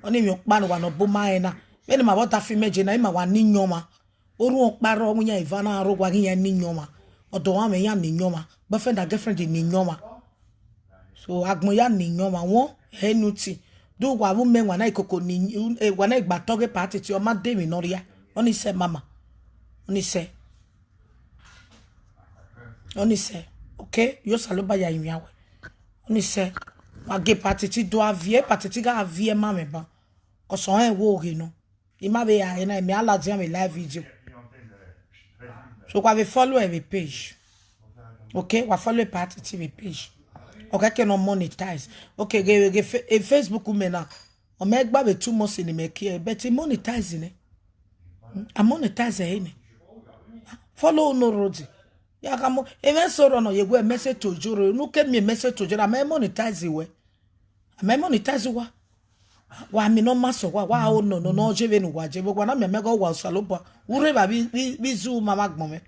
Ọni emwi ọkpa ne uwa ne ọ bu ma rẹn na. Vbene ima vbe ọdafẹn imẹ je na, ima wa ni yọn ọmwa. Orhu ọkpa rrọọ, wẹ iran eva na rre owa ghi iran ni yọn ọmwa. Ọdọ ọmwa mwẹ iran ni yọn ọmwa. Boyfriend and girlfriend ni yọn ọmwa. So, agbọn ya ni yọn ọmwa, wọn, ẹ nu ti. Do wa vbe mẹ wa na ikoko ni, eh, wa na igba tọghe pa titi, ọ ma de emwi ne ọ rria. Ọni sẹ mama. Ọni sẹ. Ọni sẹ, okay, yo Osanobua ya rinmwian wẹ. Ọni sẹ, wa gie Patiti do a viẹ, Patiti gha viẹ ma mwẹ ban. Cause ọ rẹn wo ghe nọ. I ma vbe ra ẹre na, mẹ a ladian vbe live video. So wa vbe follow ẹ vbe page. Okay, wa follow Patiti vbe page. Okay, ke nọ monetize. Okay, ghe, ghe fe-, e Facebook mẹ na. Ọ mẹ gba vbe two months ne mẹ kie, but I monetize nẹ. Hmm, I monetize ẹre nẹ. Follow no road. Ya gha mo, emẹ sẹ orọ nọ ye wẹ message to Ojoro, unu ke miẹn message to Ojoro, a ma monetize wẹ. A ma monetize uwa. Wa miẹn ne ọ ma sẹ owa, wa ho nọ, nọ, nọ, je vbene uwa je, vbe uwa na miẹn mẹ ghe ọ wa Osanobua. U rre evba vbe, vbe, vbe izu ma vbe agbọn mwẹ.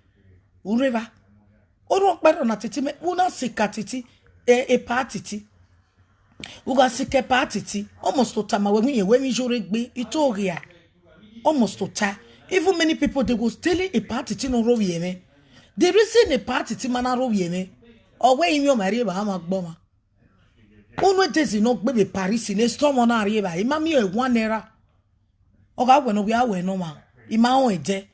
U rre evba. Orhu ọkpa rrọọ na titi mẹ, u na sika titi, e, e Patiti. U gha sika e Patiti, ọ must to tama wẹ wẹ irẹn wẹ emwi Ijore gbe, I to ghi a. Almost to tie. Even many people, they was telling Epa Titi no rhovbiẹ mwẹ. The reason Epa Titi ma na rhovbiẹ mwẹ, ọ wẹ ivbi ọmwa rhie vbe a ma gbe ọmwa. Unu edesi ne ọ gbe vbe Paris ne store ọmwa na rhie vbe a, I ma miẹn one naira. Ọ gha wẹ ne ọ wia wẹ ne ọmwa, I ma rẹn ẹdẹ.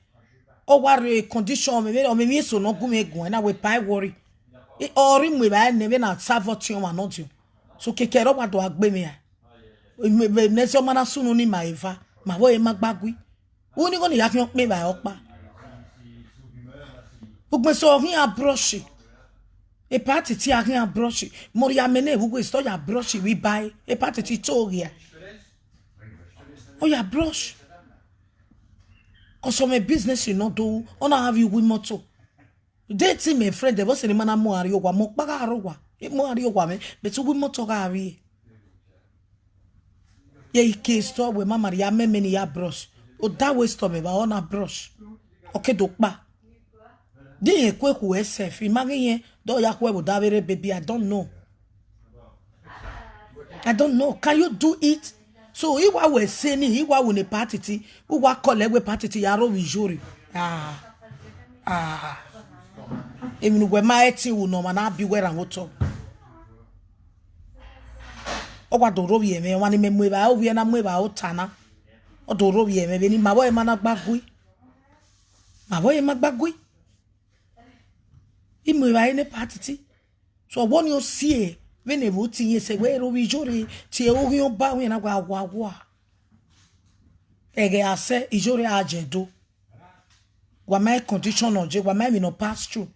Ọ wa rre condition ọmwẹ, ọmwẹ emwi eso ne ọ gu mwẹ guan na wẹ pa worry. Ọ rhie mu evbare nẹ vbene a sa vbe ọtiọnmwa ne ọ diọn. So keke ẹre ọ wa do gha gbe mwẹ ra. Vbe ne ẹzọ ma na sunu ni ma eva, ma vbe ọre ma gba gui. Uni igho ne I ya khian ọkpa evbare ọkpa. Ugbẹn sẹ ọ khian brush. Epa Titi a khian brush. Mọrriamẹ ne vbe uwẹ sẹ ọ ya brush vbe iba ẹre. Epa Titi to ghian. Ọ ya brush. Cause ọmwẹ business ne ọ do ru, ọ na gha vbe uwu imoto. Date my friend, vbọzẹ ne ima na mu gha rrie owa, mẹ ọkpa gha rrie owa, I mu gha rrie owa mwẹ, but uwu imoto gha vbiẹ. Ye I ke store wẹ ma ma rhie amẹ mẹ ne I ya brush. Oda wẹ store mẹ vbe ọ na brush. Ọ ke do kpa. Di irẹn kue khu ẹsẹ fi, I ma ghi irẹn, dọ ya khuẹ vbe oda vbe rre baby, I don't know. I don't know. Can you do it? So, I wa wẹ sẹ ni, I wa wu ne Epa Titi, u wa call ẹre wẹ Epa Titi ya rhovbiẹ iyore. Ah. Ah. Emwi ne uwẹ ma ẹtin ru ne ọmwa na bi uwẹ rhan vbe otọ. Ọ wa do rhovbiẹ mwẹ, ọmwa ni mẹ mu evbare, ovbi ẹre na mu evbare ota na. Ọ do rhovbiẹ mwẹ, vbene ima vbe ọre ma na gba gui. Ma vbe ọre ma gba gui. I mu evbare ne Epa Titi. So, ọwọ ni ọ si ẹre, vbene vbe oti iyẹn sẹ wẹ rhovbiẹ iyore, tie oghian ọba wẹ na wa wa wa. Ẹghẹ a sẹ, iyore a jẹ do. Wa ma condition nọ je, wa ma emwi nọ pass through.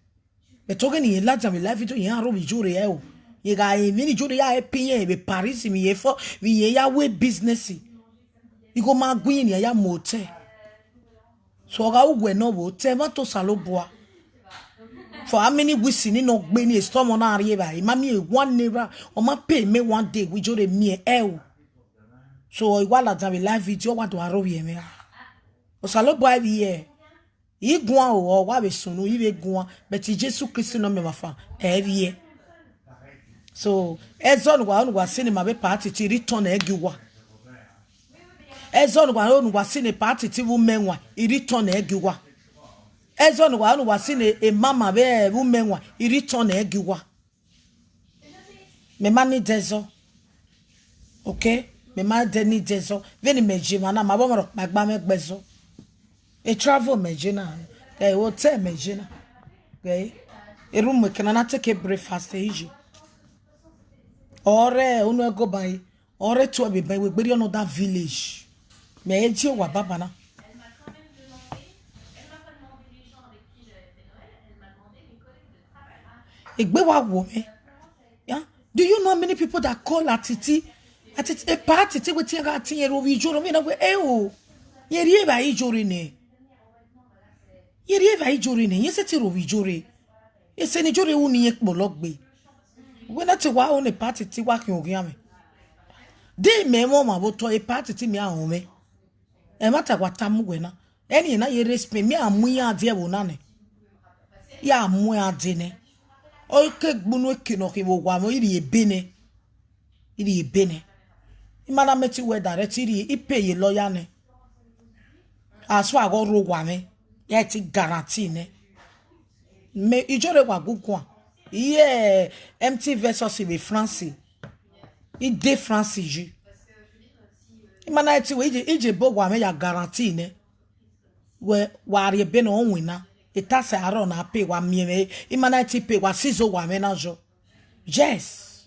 But ọghe ne irẹn ladian vbe live video, irẹn a rhovbiẹ iyore ẹre o. Irẹn gha emwi ne iyore ya help irẹn vbe Paris, vbe irẹn fọ, vbe irẹn ya wẹ business. Igho ma gu irẹn, irẹn ya mu otẹ. So, ọ gha ru wẹ ne ọ vbe otẹ, ẹmwata Osanobua. For how many weeks ni nọ gbe ni store ọmọ na rrie evbare, I ma miẹn one naira, ọ ma pay mẹ one day, wẹ iyore miẹn ẹre o. So, I wa ladian vbe live video, ọ wa do gha rhovbiẹ mwẹ ra. Osanobua vbe iyẹ, I guan o, ọ wa vbe sunu, I vbe guan, but Jesu Kristi ne ọ miẹn ọmwa fan, ẹ vbiẹ. So, ẹzọ ne uwa, ne uwa si ne ima vbe Epa Titi, I return ẹre gie uwa. Ẹzọ ne uwa, ne uwa si ne Epa Titi vbe umẹ wan, I return ẹre gie uwa. Ẹzọ ne uwa, ne uwa si ne emama vbe, vbe umẹ wan, I return ẹre gie uwa. Mẹ ma need ẹzọ. Okay? Mẹ ma de need ẹzọ. Vbene imẹ je emwa na, ma vbe ọmwa rhọkpa gba mwẹ gbe ẹzọ. E travel mẹ je na, ẹ, hotel mẹ je na. Ẹ, e room mẹ kẹ na na take breakfast, e, ije. Ọ rre unu ẹgoba ẹre, ọ rre tuẹ vbe eba, wẹ gbe rrie another village. Mẹ e die owa baba na. Egbe wa wo mwẹ. Yeah? Do you know how many people that call Atiti? Atiti, Epa Titi, wetin gha tie rhovbiẹ iyore, mi na wẹ, eh, o. Irẹn rhie evbare iyore nẹ. Irẹn rhie evbare iyore nẹ, irẹn sẹtin rhovbiẹ iyore. Ese ne iyore ru ne irẹn kpolo gbe. Wẹ na te wa ho ne Epa Titi wa khian oghian mwẹ. De imẹ mwẹ ọmwa vbe otọ, Epa Titi mẹ a họn mwẹ. Ẹmwata wa tama uwẹ na. Ẹni na ye rre Spain, mẹ a mu iran die ẹvbo na nẹ. Ya mu iran die nẹ. Ọ ke gbunu eke ne ọ khin vbe owa mwẹ, I rhie ebe nẹ. I rhie ebe nẹ. I ma na meet uwẹ direct, I rhie, I pay ye lawyer nẹ. A suẹ aghọ rre owa mwẹ, ya te guarantee nẹ. Mẹ, iyore wa gu guan. Iye empty vessels vbe France. I de France yi. I ma na te wẹ, I je, I je ebe owa mwẹ ya guarantee nẹ. Wẹ, wa rhie ebe ne ọ winna. Eta sẹ arọ na pay, wa miẹn mwẹ. I ma na te pay, wa seize owa mwẹ na yọ. Yes.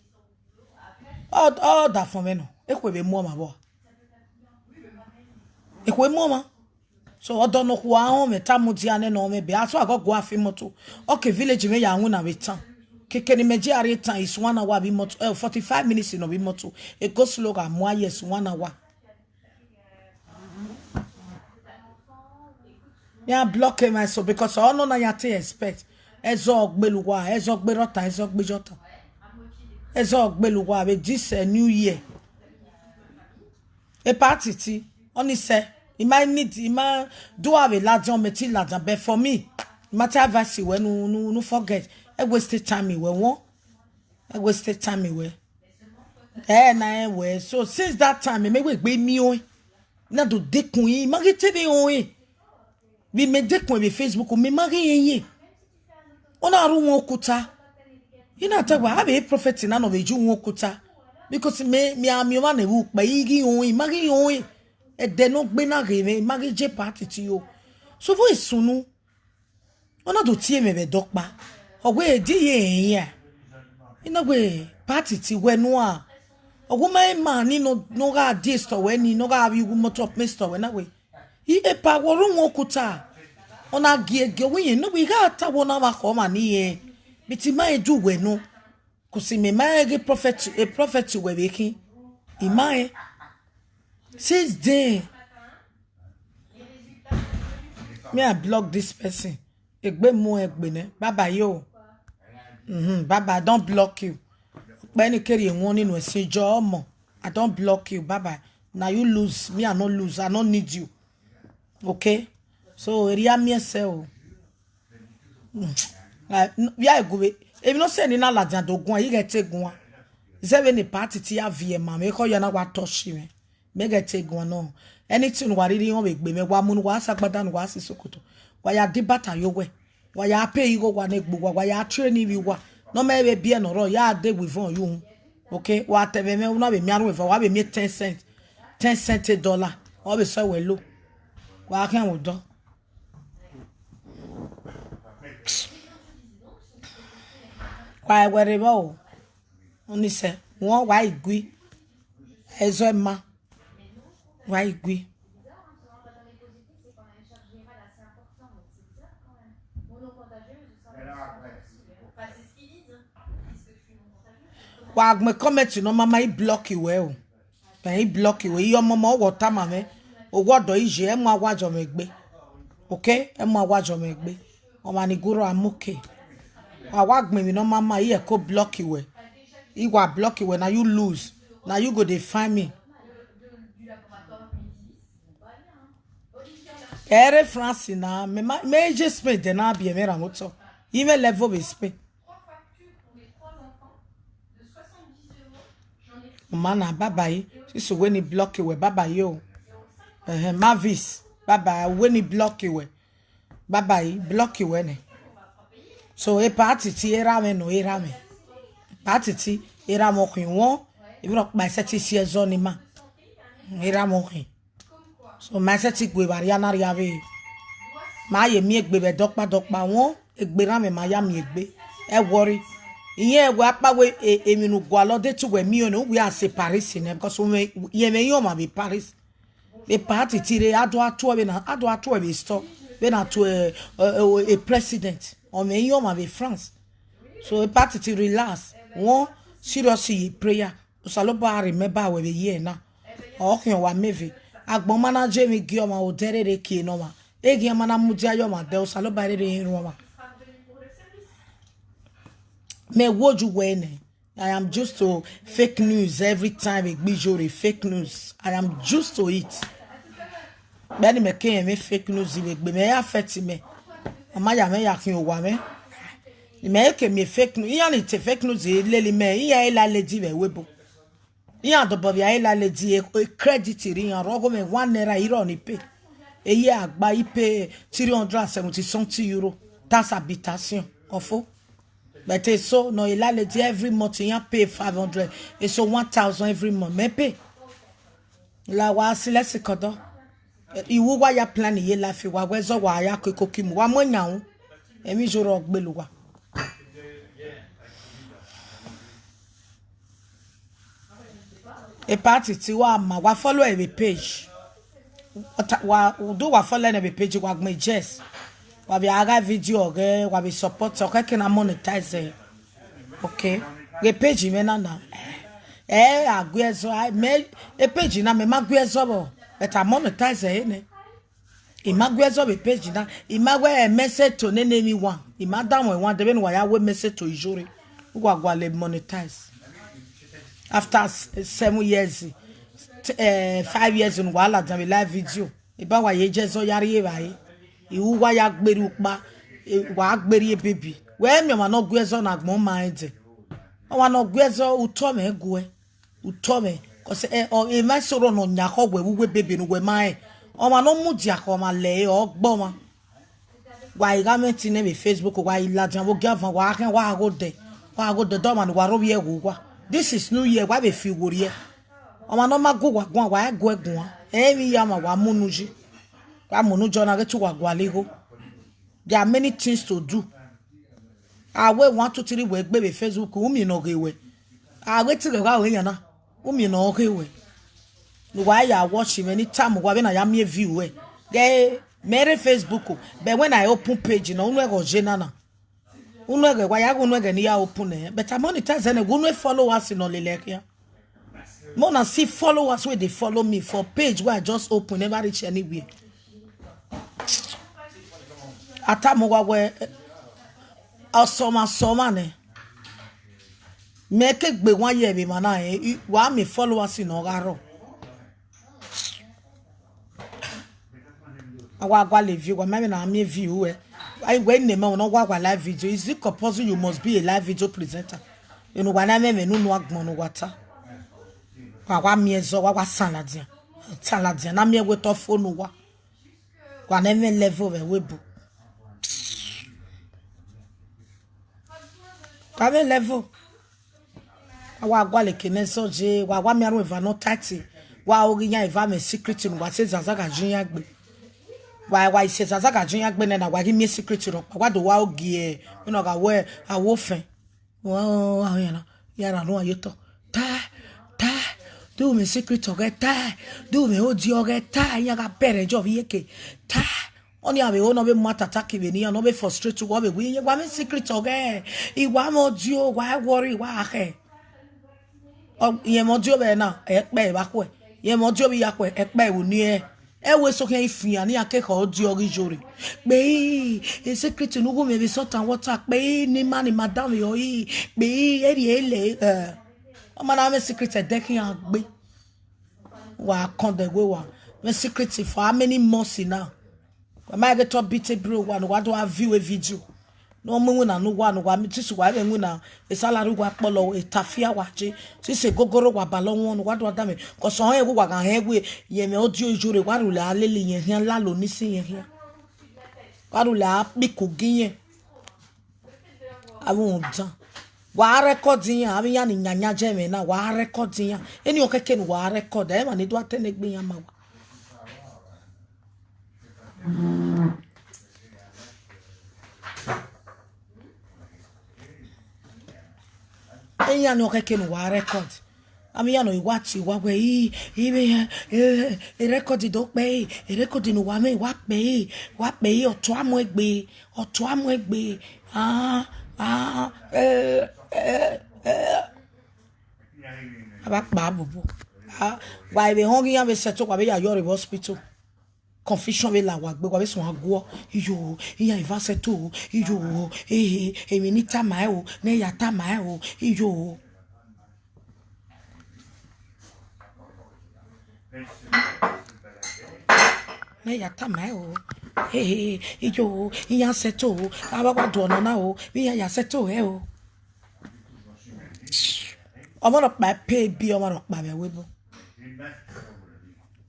Ọ, ọ da fọn mwẹ nọ. Ekhue vbe mu ọmwa vbọ. Ekhue mu ọmwa. So, ọdọ nọkhua họn mwẹ, ta mudia nẹ nọ mwẹ, be a so a gọ gua fi imoto. Ọ ke village mwẹ ya winna vbe town. Keke ne imẹ je a rrie town, is one hour vbe imoto, eh, forty-five minutes nọ vbe imoto. E go slow gha mu a, yes, one hour. Ya block him, so because ọ nọ na ya te expect. Ẹzọ gbele uwa, ẹzọ gbe rhọta, ẹzọ gbe jọta. Ẹzọ gbele uwa vbe this, eh, New Year. Epa Titi, ọni sẹ, I ma need, I ma do have a ladian, mẹ te ladian, but for me, I ma te advice wẹ nu, nu, nu forget. E waste time wẹ won. E waste time wẹ. Eh, na e wẹ. So since that time, mẹ wẹ gbe miẹn ọẹn. I na do dekun, I ma ghi te vbe rẹn ọnrẹn. Vbe mẹ dekun vbe Facebook, mẹ ma ghi rẹn ye. Ọ na rre uhunmwu okuta. I na ta wẹ, avbe prophet na nọ vbe ye uhunmwu okuta. Because mẹ, mẹ a miẹn ọmwa ne vbe ukpẹ, I ghi rẹn ọnrẹn, I ma ghi rẹn ọnrẹn. Ẹdẹ ne ọ gbe na ghe mwẹ, I ma ghi je party te o. So vbe sunu, ọ na do tie mwẹ vbe ẹdẹ ọkpa. Ọ wẹ, di ye rẹn iran? I na wẹ, party te wẹ nua. Ọ wẹ, ma ima ni nọ, ne ọ gha die store wẹ ni, ne ọ gha vbe uwu motor paint store wẹ na wẹ, I epa wẹ ọre uhunmwu okuta. Ọ na gie gie, ọ wẹ, iyẹn ne wẹ I gha ta wẹ, ọ na vbe khọ ọmwa ni rẹn. But I ma rẹn ju wẹ nọ. Cause mẹ ma rẹn ghe prophet, a prophet wẹ vbe khin. I ma rẹn. Since then, me, I block this person. Egbe mu egbe nẹ. Bye bye yo. Mm-hmm. Bye bye. I don't block you. Ọkpẹ ni kere wọn nínú ẹ̀sìn ìjọ ọmọ. I don't block you. Bye bye. Now you lose. Me, I no lose. I no need you. Okay? So, eria miẹn sẹ o. Mm. Ah, n-, ya egube. Emwi ne ọ sẹ ne I na ladian do guan, I ghẹ te guan. Zẹ vbene party te ya viẹ ma mwẹ, ekhọe ya na wa touch mwẹ. Mẹ ghẹ te guan nọ. Anything ne uwa rhirhi họn vbe egbe mwẹ, wa mu ne uwa sa agbada ne uwa si sokoto. Wa ya di bata ye owẹ. Wa ya pay igho uwa ne egbe uwa, wa ya train ivbi uwa. Ne ọ ma vbe biẹ ne ọ rrọọ, ya de wivon ye uhunmwu. Okay, wa ta ẹmwẹ mwẹ, u na vbe miẹn arhuẹn eva, wa vbe miẹn ten cent, ten cent dollar. Ọ vbe sẹ wẹ lo. Wa khian vbe odọ. Wa wẹ rre vbọ o. Ọni sẹ, wọn wa i gui. Ẹzọ ma. Wa i gui. Wa gbẹn comment ne ọ ma ma, I block wẹ o. Mẹ, I block wẹ, I ọmọmọ, ọ wẹ ọ tama mwẹ. Owọdọ iye, ẹ mu awa jọ mwẹ egbe. Okay? Ẹ mu awa jọ mwẹ egbe. Ọmwa ni gurọ, I'm okay. Wa wa gbẹn emwi ne ọ ma ma, I ẹko block wẹ. I wa block wẹ, na you lose. Na you go dey find me. Ẹ rre France na, mẹ ma, mẹ je Spain dẹ na biẹ mwẹ ra mwẹ otọ. I mwẹ level vbe Spain. Ọma na, bye bye. Sisi wẹ ne I block wẹ, bye bye o. Ẹhẹn, Mavis, bye bye. Wẹ ne I block wẹ, bye bye, block wẹ nẹ. So, e party te erha mwẹ nọ, erha mwẹ. Party te erha mwẹ ọ khin wọn, emwi rhọkpa i sẹtin si ẹzọ ne ima. Erha mwẹ ọ khin. So, ma i sẹtin gu evba rria na rria vbe. Ma ye miẹn egbe vbe dọkpa dọkpa wọn, egbe erha mwẹ ma ya miẹn egbe. Ẹ worry. Irẹn wẹ akpa wẹ e-, emwi ne u gualọ de te uwẹ miẹn ọnrẹn, u wẹ a sẹ Paris nẹ, because irẹn mwẹ i họn ọmwa vbe Paris. Vbe party te rre, a do a tuẹ vbe na, a do a tuẹ vbe store, vbe na tuẹ, eh, eh, eh, president. Ọ mwẹ i họn ọmwa vbe France. So, e party te relax. Wọn serious ye prayer. Osanobua remember wẹ vbe ye na. Ọ khian wa mẹ vbe. Agbọn ma na je emwi gie ọmwa, odẹ rere kie ne ọmwa. Eghian ma na mudia ye ọmwa, de Osanobua rere rẹn rhuan ọmwa. Mẹ woju wẹ nẹ. I am used to fake news every time egbe iyore, fake news. I am used to it. Bẹni mẹ ke rẹn mwẹ fake news vbe egbe, mẹ ya affect mẹ. Ọ ma ya mwẹ ya khian owa mwẹ. Mẹ ke miẹn fake news, iran ni te fake news lele mẹ, iran i la lady vbe ẹvbo ebo. Iran dobọ vbe a i la lady, e, e credit rre iran, rọ gho mwẹ one naira irọ ni pay. Eye agba i pay three hundred and seventy something euro. That's habitation. Ọfo. But eso nọ, e la lady every month, iran pay five hundred. Eso one thousand every month. Mẹ pay. La wa si lẹsi kọdọ. I wu wa ya plan ye life, wa wẹ zọ wa ya koko kimu. Wa mu yan ru. Emwi iyore ọ gbele uwa. E party te wa ma, wa follow ẹre vbe page. Wa ta-, wa, do wa follow ẹre vbe page, wa gbẹn Jess. Wa vbe a gha video ọghẹ, wa vbe support, ọ khẹke na monetize ẹre. Okay. Ghe page mwẹ na na. Ẹ, a gu ẹzọ, a, mẹ, e page na mẹ ma gu ẹzọ vbọ. But a monetize ẹre nẹ. I ma gu ẹzọ vbe page na. I ma wẹ message to nene emwi wan. I ma da wọn wan de vbene uwa ya wẹ message to iyore. Uwa gualọ monetize. After s-, seven years, t-, eh, five years ne uwa ladian vbe live video. Eba wa ye je ẹzọ ya rri evbare. I ru wa ya gberriẹ ukpa, eh, wa gberriẹ baby. Wẹ miẹn ọmwa ne ọ gu ẹzọ ne agbọn ma rẹn dẹ. Ọmwa ne ọ gu ẹzọ, utọ mwẹ guẹ. Utọ mwẹ. Ọse, ẹ, ọ, emwa eso rọ ne ọ yan khọ wẹ vbe uwu ebebe ne uwẹ ma rẹn. Ọmwa ne ọ mudia khọ ọmwa lẹ ẹre, ọ gbe ọmwa. Wa ghi gha mwẹ ẹtin nẹ vbe Facebook, wa ghi ladian vbe ogiavan, wa khian, wa gha ghodẹ, wa gha ghodẹ, de ọmwa ne uwa rre ovbi ẹghẹ uwa. This is New Year, wa vbe fi uwu rriẹ. Ọmwa ne ọ ma gu uwa guan, wa i gu ẹre guan. Ẹ i mwẹ iye ọmwa, wa mu unu yi. Wa mu unu yi, ọ na ghe te uwa gualọ igho. There are many things to do. A wẹ one, two, three wẹ gbe vbe Facebook, u miẹn ne ọ ghe wẹ. A wẹ te ghe gha ru iran na, u miẹn ne ọ ghe wẹ. Ne uwa ya watch mwẹ, ne I tama uwa vbene a ya miẹn view ruẹ. Ghẹ, mẹ rre Facebook, but when I open page na, unu ẹghẹ ọ ye na na. Unu ẹghẹ, wa ya ghe unu ẹghẹ ne I ya open nẹ, but I monetize nẹ, wẹ unu followers ne ọ lele khian. Mẹ ọna see followers wey dey follow me for page wey I just open, never reach anywhere. A tama uwa wẹ, ọsọmwa sọmwa nẹ. Mẹ ke gbe wan ye vbe emwa na, eh, i, wa miẹn followers ne ọ gha rrọọ. A wa gualọ view, wa ma vbe na miẹn view ruẹ. Ai, wẹ ne mẹ, ọ nọ wa wa live video. Is it compulsory you must be a live video presenter? Enu wa na mwẹ, mwẹ ne unu agbọn ne uwa ta. Wa wa miẹn zọ, wa wa san ladian. San ladian, na miẹn wẹ te ọ fo ne uwa. Wa ne mwẹ level vbe ẹvbo ebo. Wa mwẹ level. A wa gualọ eke ne zọ ye, wa wa miẹn arhuẹn eva ne ọ tight. Wa oghe iran eva mwẹ secret ne uwa sẹ zazagha ye iran gbe. Wa, wa i sẹ zazagha ye iran gbe nẹ na, wa ghi miẹn secret rhọkpa. Wa do wa ogie, vbene ọ gha wẹ, a wo fẹn. Wa, wa, wa, ya na, ya ra ru ye otọ. Ta, ta, do mwẹ secret ọghẹ ta, do mwẹ odiọ ọghẹ ta, iran gha bẹrẹ jọ vbe iyeke. Ta, ọni a vbe ho ne ọ vbe mu atata ki vbe ne iran, ne ọ vbe frustrate uwa, ọ vbe wẹ, iye wa mwẹ secret ọghẹ, I wa mwẹ odiọ, wa worry, wa khẹ. Ọ, iyẹn mwẹ odiọ vbe na, ẹkpẹ vbe akhuẹ. Iyẹn mwẹ odiọ vbe iyakhuẹ, ẹkpẹ vbe uni ẹnrẹn. Ẹ wẹ eso khian i fian, ne iran ke khẹ odiọ ghi yore. Kpe i, e secret ne u gu mwẹ vbe salt and water, kpe i, ne ima ne ima danmwehọ i, kpe i, erriọ ẹre, eh. Ọ ma na mwẹ secret ẹdẹ khian gbe. Wa kọn dẹ wẹ wa mwẹ secret for how many months now? Wa ma ghe te ọ beat bro wa ne uwa do a view e video. Ne ọ mu iwinna ne uwa, ne uwa mi tisi uwa vbe winna, e salary uwa kpọlọ, e tafia wa je, since egogoro wa balọ wọn ne uwa do a danmwẹ, cause ọnrẹn vbe uwa gha hẹn wẹ, iyẹn mwẹ odiọ iyore, wa rhulẹ a lele iyẹn khian, lalo ni si iyẹn khian. Wa rhulẹ a kpiko gi iyẹn. Avbe rhunmwuda, wa record iran, avbe iran ni yanyan jẹ mwẹ na, wa record iran. Eni ọ kẹkẹ ne uwa record, ẹ ma ne do a tẹn egbe iran ma wa. Iran ni ọ kẹkẹ ne uwa record. Avbe iran ne ọ i wa tie uwa wẹ, i, i vbe, eh, eh, record do kpẹre, record ne uwa mwẹ, wa kpẹre, wa kpẹre, ọ tua mu egbe, ọ tua mu egbe. Ah, ah, eh, eh, eh. A vba kpa bobo. Ah, wa vbe họn ghe iran vbe settle, wa vbe ya yọ rre vbe hospital. Confusion vbe la wa gbe, wa vbe suẹn guọ. Iyo, iran eva settle o. Iyo, ehe, emwi ne I tama ẹre o, ne I ya tama ẹre o. Iyo. Ne I ya tama ẹre o. Ehe, iyo, iran settle o. A vbe wa do ọnọ na o, vbe iran ya settle ẹre o. Ọmwa rhọkpa pay bill, ọmwa rhọkpa vbe ẹvbo ebo.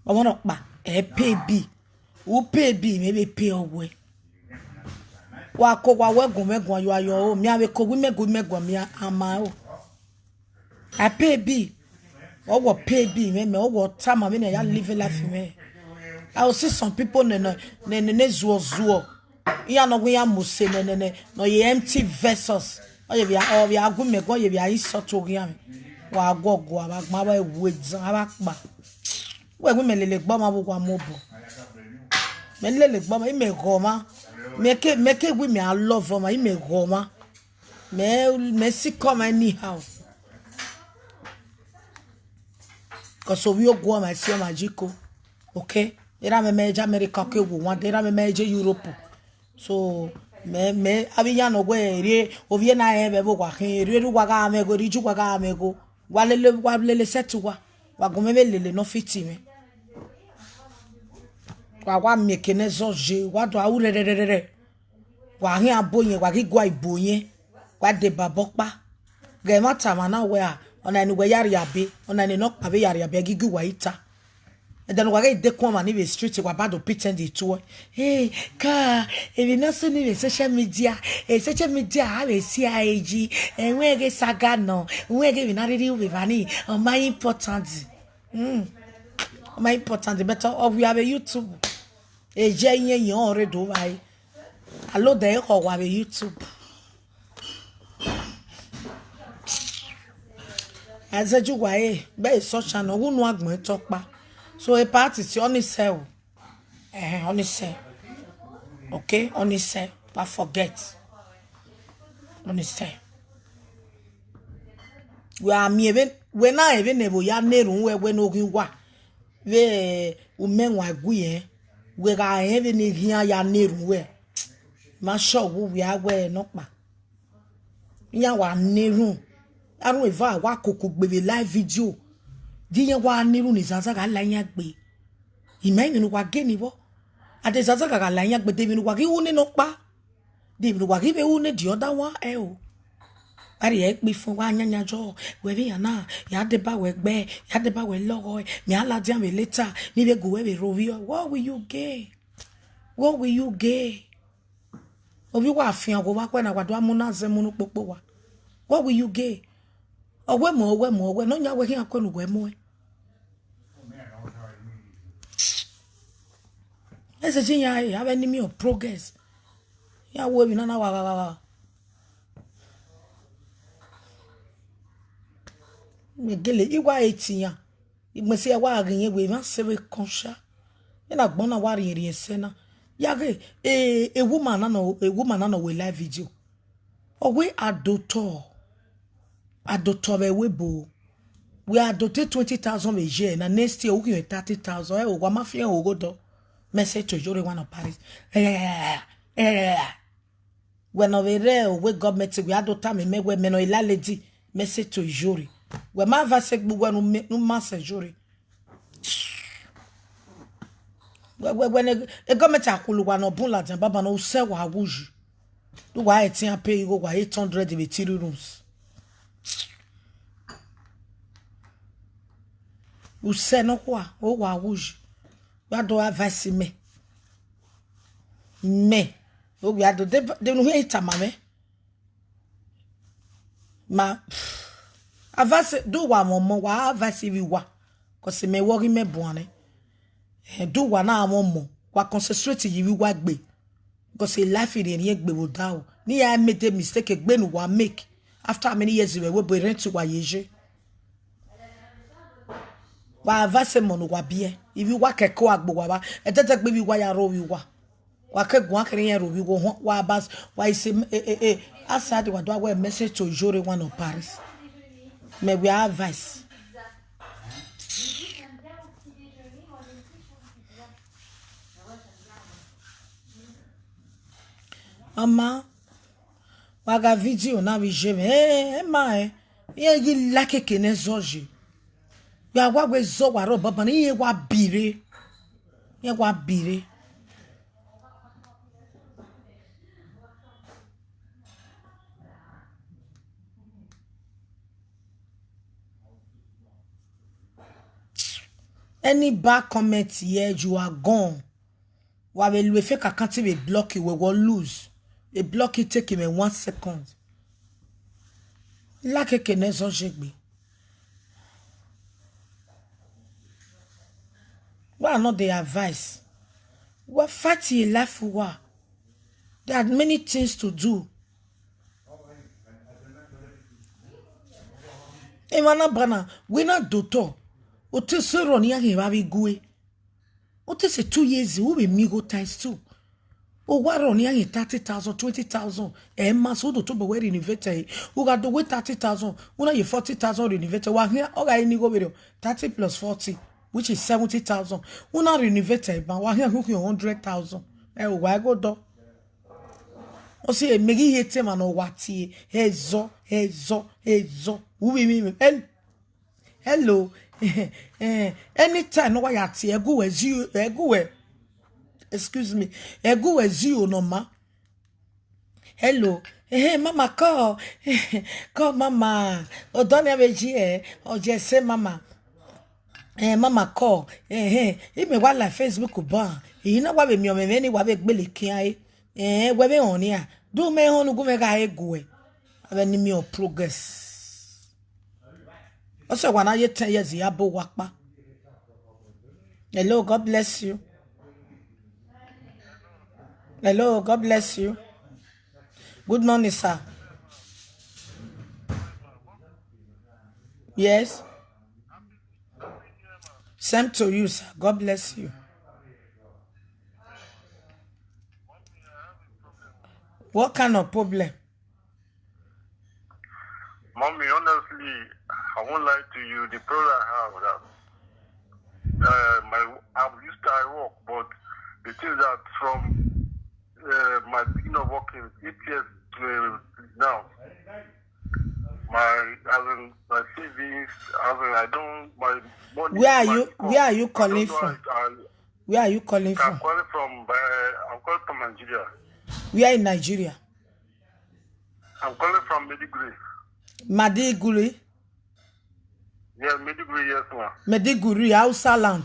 Ọmwa rhọkpa ẹ pay bill. U pay bill, mẹ vbe pay ọwẹ. Wa ko wa wẹ gun mwẹ guan, you are your own. Mia vbe ko wi mẹ gu mẹ guan, mia ama o. I pay bill. Ọ wọ pay bill mwẹ, mẹ ọ wọ tama vbene I ya live life mwẹ. I will see some people ne, ne, ne, ne, ne zuọ zuọ. Iran nọ wẹ iran mu se nẹnẹnẹ, ne ọ ye empty vessels. Ọ ye vbe a, ọ vbe a gu mẹ guan, ọ ye vbe a insult oghian mwẹ. Wa guọguọ, a vbe agbọn, a vbe wu edan, a vbe akpa. Wẹ wẹ mẹ lele egbe ọmwa vbe uwa mu obọ. Mẹ lele egbe ọmwa, imẹ ghọ ọmwa. Mẹ ke, mẹ ke wẹ mẹ a love ọmwa, imẹ ghọ ọmwa. Mẹ, mẹ sikẹ ọmwa anyhow. Cause ovbi ogu ọmwa si ọmwa yi ko. Okay? Erha mwẹ ma je America, okay, wo wan de, erha mwẹ ma je Europe. So, mẹ, mẹ, avbe iran nọ wẹ erriọ, ovbi ena rẹn vbe ẹvbo uwa khin, erriọ, erriọ uwa gha mwẹ igho, erriọ iye uwa gha mwẹ igho. Wa lele, wa lele settle uwa. Wa gu mwẹ vbe lele ne ọ fit mwẹ. Wa, wa miẹn eke ne zọ ye, wa do a ru rẹrẹrẹrẹ. Wa khian bo yẹn, wa ghi gua ibo yẹn, wa deba obọ ọkpa. Ghẹ mwa tama na wẹ a, Ọna ne uwẹ ya rhie abe, ọna ne nọkpa vbe ya rhie abe, ẹgigiu wa i ta. Ẹdẹ ne uwa ghe dekun ọmwa ni vbe street, wa ba do pretend tuẹ. Hey, ka, emwi ne ọ sẹ ni vbe social media, eh, social media a vbe si a eji, eh, wẹ ghe saga nọ, wẹ ghe emwi na rhirhi vbe evba ni, ọ ma important. Hmm. Ọ ma important, but ọ wia vbe YouTube. Eje iyẹn yẹn ọ rre do vba ẹre. Alodẹ ekhọe wa vbe YouTube. Azẹgiuwa ẹre, bẹghe social nọ, ọ wu unu agbọn etọ ọkpa. So, a party si ọ ni sẹ o. Ẹhẹn, ọ ni sẹ. Okay, ọ ni sẹ. Wa forget. Ọ ni sẹ. Wẹ a miẹn vbe, wẹ na rẹn vbene ẹvbo ya na erhunmwu uwẹ, wẹ ne oghi uwa vbe umẹ wan gu irẹn, wẹ gha rẹn vbene eghian ya na erhunmwu uwẹ. Ma sure wẹ uwia wẹ nọkpa. Iran wa na erhunmwu, arhunmwu eva wa koko gbe vbe live video. Di iran wa na erhunmwu ne Zaza gha la iran gbe. I ma emwi ne uwa ghe ni vbọ. A de Zaza gha gha la iran gbe, de emwi ne uwa ghi ru ne nọkpa. De emwi ne uwa ghi vbe ru ne the other one, ẹ o. A rhie ẹre kpe ifun, wa yanyan yọ, wẹ vbe iran na, ya deba wẹ gbe, ya deba wẹ lọghọ, mẹ a ladian vbe later, ne I vbe gu wẹ vbe rhovbiẹ. What will you gain? What will you gain? Ovbi uwa fian ghe ovba khuẹ na, wa do a mu na zẹ mu ne ukpokpo wa. What will you gain? Ọ wẹ muẹn, ọ wẹ muẹn, ọ wẹ ne ọ yan wẹ khian kue ne uwẹ muẹn. Ẹsẹ iyan re, avbe enemy of progress. Iran wo emwi na na wa gha gha gha. Mẹ gele, I wa hate iran. Igbẹn sẹ wa ghi yẹn wẹ emwa sẹ vbe kọn sha. Vbene agbọn na wa rhiẹnrhiẹn sẹ na. Ya ghe, e, e woman na nọ, e woman na nọ wẹ live video. Ọ wẹ a do tọ, a do tọ vbe ẹvbo ebo. Wẹ a do te twenty thousand vbe ye na, next year u khian thirty thousand. Ẹ o, wa ma fian ogho dọ. Message to Iyore, one of Paris. Wẹ ne ọ vbe rre owẹ government, wẹ a do tama mẹ wẹ mẹ nọ landlady, message to Iyore. Wẹ ma advice gbe uwẹ ne u ma sẹ Iyore. Wẹ, wẹ, wẹ ne e government a khulo uwa ne ọ bun ladian banbanna, u sẹ wa wu yi. Do wa ẹtin a pay igho wa eight hundred vbe three rooms. U sẹ nọkhua, o wa wu yi. Wa do advice mẹ. Mẹ, ovbi a do de, de unu hia tama mwẹ. Ma, advice, do wa mwẹ ọmọ, wa advice ivbi uwa. Cause mẹ wẹ ọghe mẹ buan nẹ. Eh, do wa na mwẹ ọmọ, wa concentrate ye ivbi uwa egbe. Because life rhiẹnrhiẹn egbe vbe odaro. Ne I ya make the mistake egbe ne uwa make. After many years, vbe ẹvbo ebo rent wa ye ye. Wa advice emọ ne uwa biẹ, ivbi uwa kẹkẹ a gbe uwa vba, ẹdẹdẹgbe ivbi uwa ya rre ovbi uwa. Wa ke guan kherhe iran rre ovbi uwa, wa ba, wa ise, e, e, e, asadi wa do a wẹ message to Iyore, one of Paris. Mẹ wẹ advice. Mama, wa gha video na vbe iye mwẹ. Eh, ẹ ma rẹn. Iran ghi la keke ne ẹzọ ye. Wẹ a wa wẹ ẹzọ wa rrọọ banbanna, iran wa bi rre. Iran wa bi rre. Any bad comment here, you are gone. Wa vbe lu fake account vbe block wẹ, wẹ lose. E block take mwẹ one second. La keke ne ẹzọ ye egbe. Wa nọ the advice. Wa fight ye life uwa. There are many things to do. Emwa na banna, wẹ na do otọ. Otọ eso erha ne iran khian vbe gue. Otọ eso two years, u vbe miẹn igho times two. Owa erha ne iran khian thirty thousand, twenty thousand, ẹ ma sẹ, u do tobọ wẹ renovate ẹre. U gha do wẹ thirty thousand, u na ye forty thousand renovate, wa khian, ọ gha re ne igho vberriọ, thirty plus forty, which is seventy thousand. U na renovate ẹre ban, wa khian khian hundred thousand. Ẹ o, wa gho dọ. Ọ si mẹ ghi hate emwa ne ọ wa tie, ẹzọ, ẹzọ, ẹzọ. U vbe miẹn, ẹ, hello. Eh, anytime ne ọ wa ya tie, ẹgu wẹ zero, ẹgu wẹ, excuse me, ẹgu wẹ zero nọ ma. Hello. Ehe, mama, call. Call, mama. Odọ nian vbe yi ẹ, ọ ye ẹse, mama. Eh, mama, call. Ehe, imẹ wa la Facebook ban. Iyi na wa vbe miẹn ọmwẹmwẹ ni wa vbe gbele khian re. Eh, wẹ vbe họn nian. Do mẹ họn ne ugu mwẹ gha he guẹ. Avbe enemy of progress. Ọ sẹ wa na ye ten years ya bo wa kpa. Hello, God bless you. Hello, God bless you. Good morning, sir. Yes. Same to you, sir. God bless you. What kind of problem? Mommy, honestly, I won't lie to you. The problem I have that uh, my I'm used to I work, but the thing is that from uh, my beginning of working eight years to uh, now, my as in my savings, as in I don't my money. Where are you? Where are you calling from? Where are you calling from? I'm calling from uh, I'm calling from Nigeria. Where in Nigeria? I'm calling from Maiduguri. Maiduguri? Yeah, Maiduguri, yes, ma. Maiduguri, Hausa land.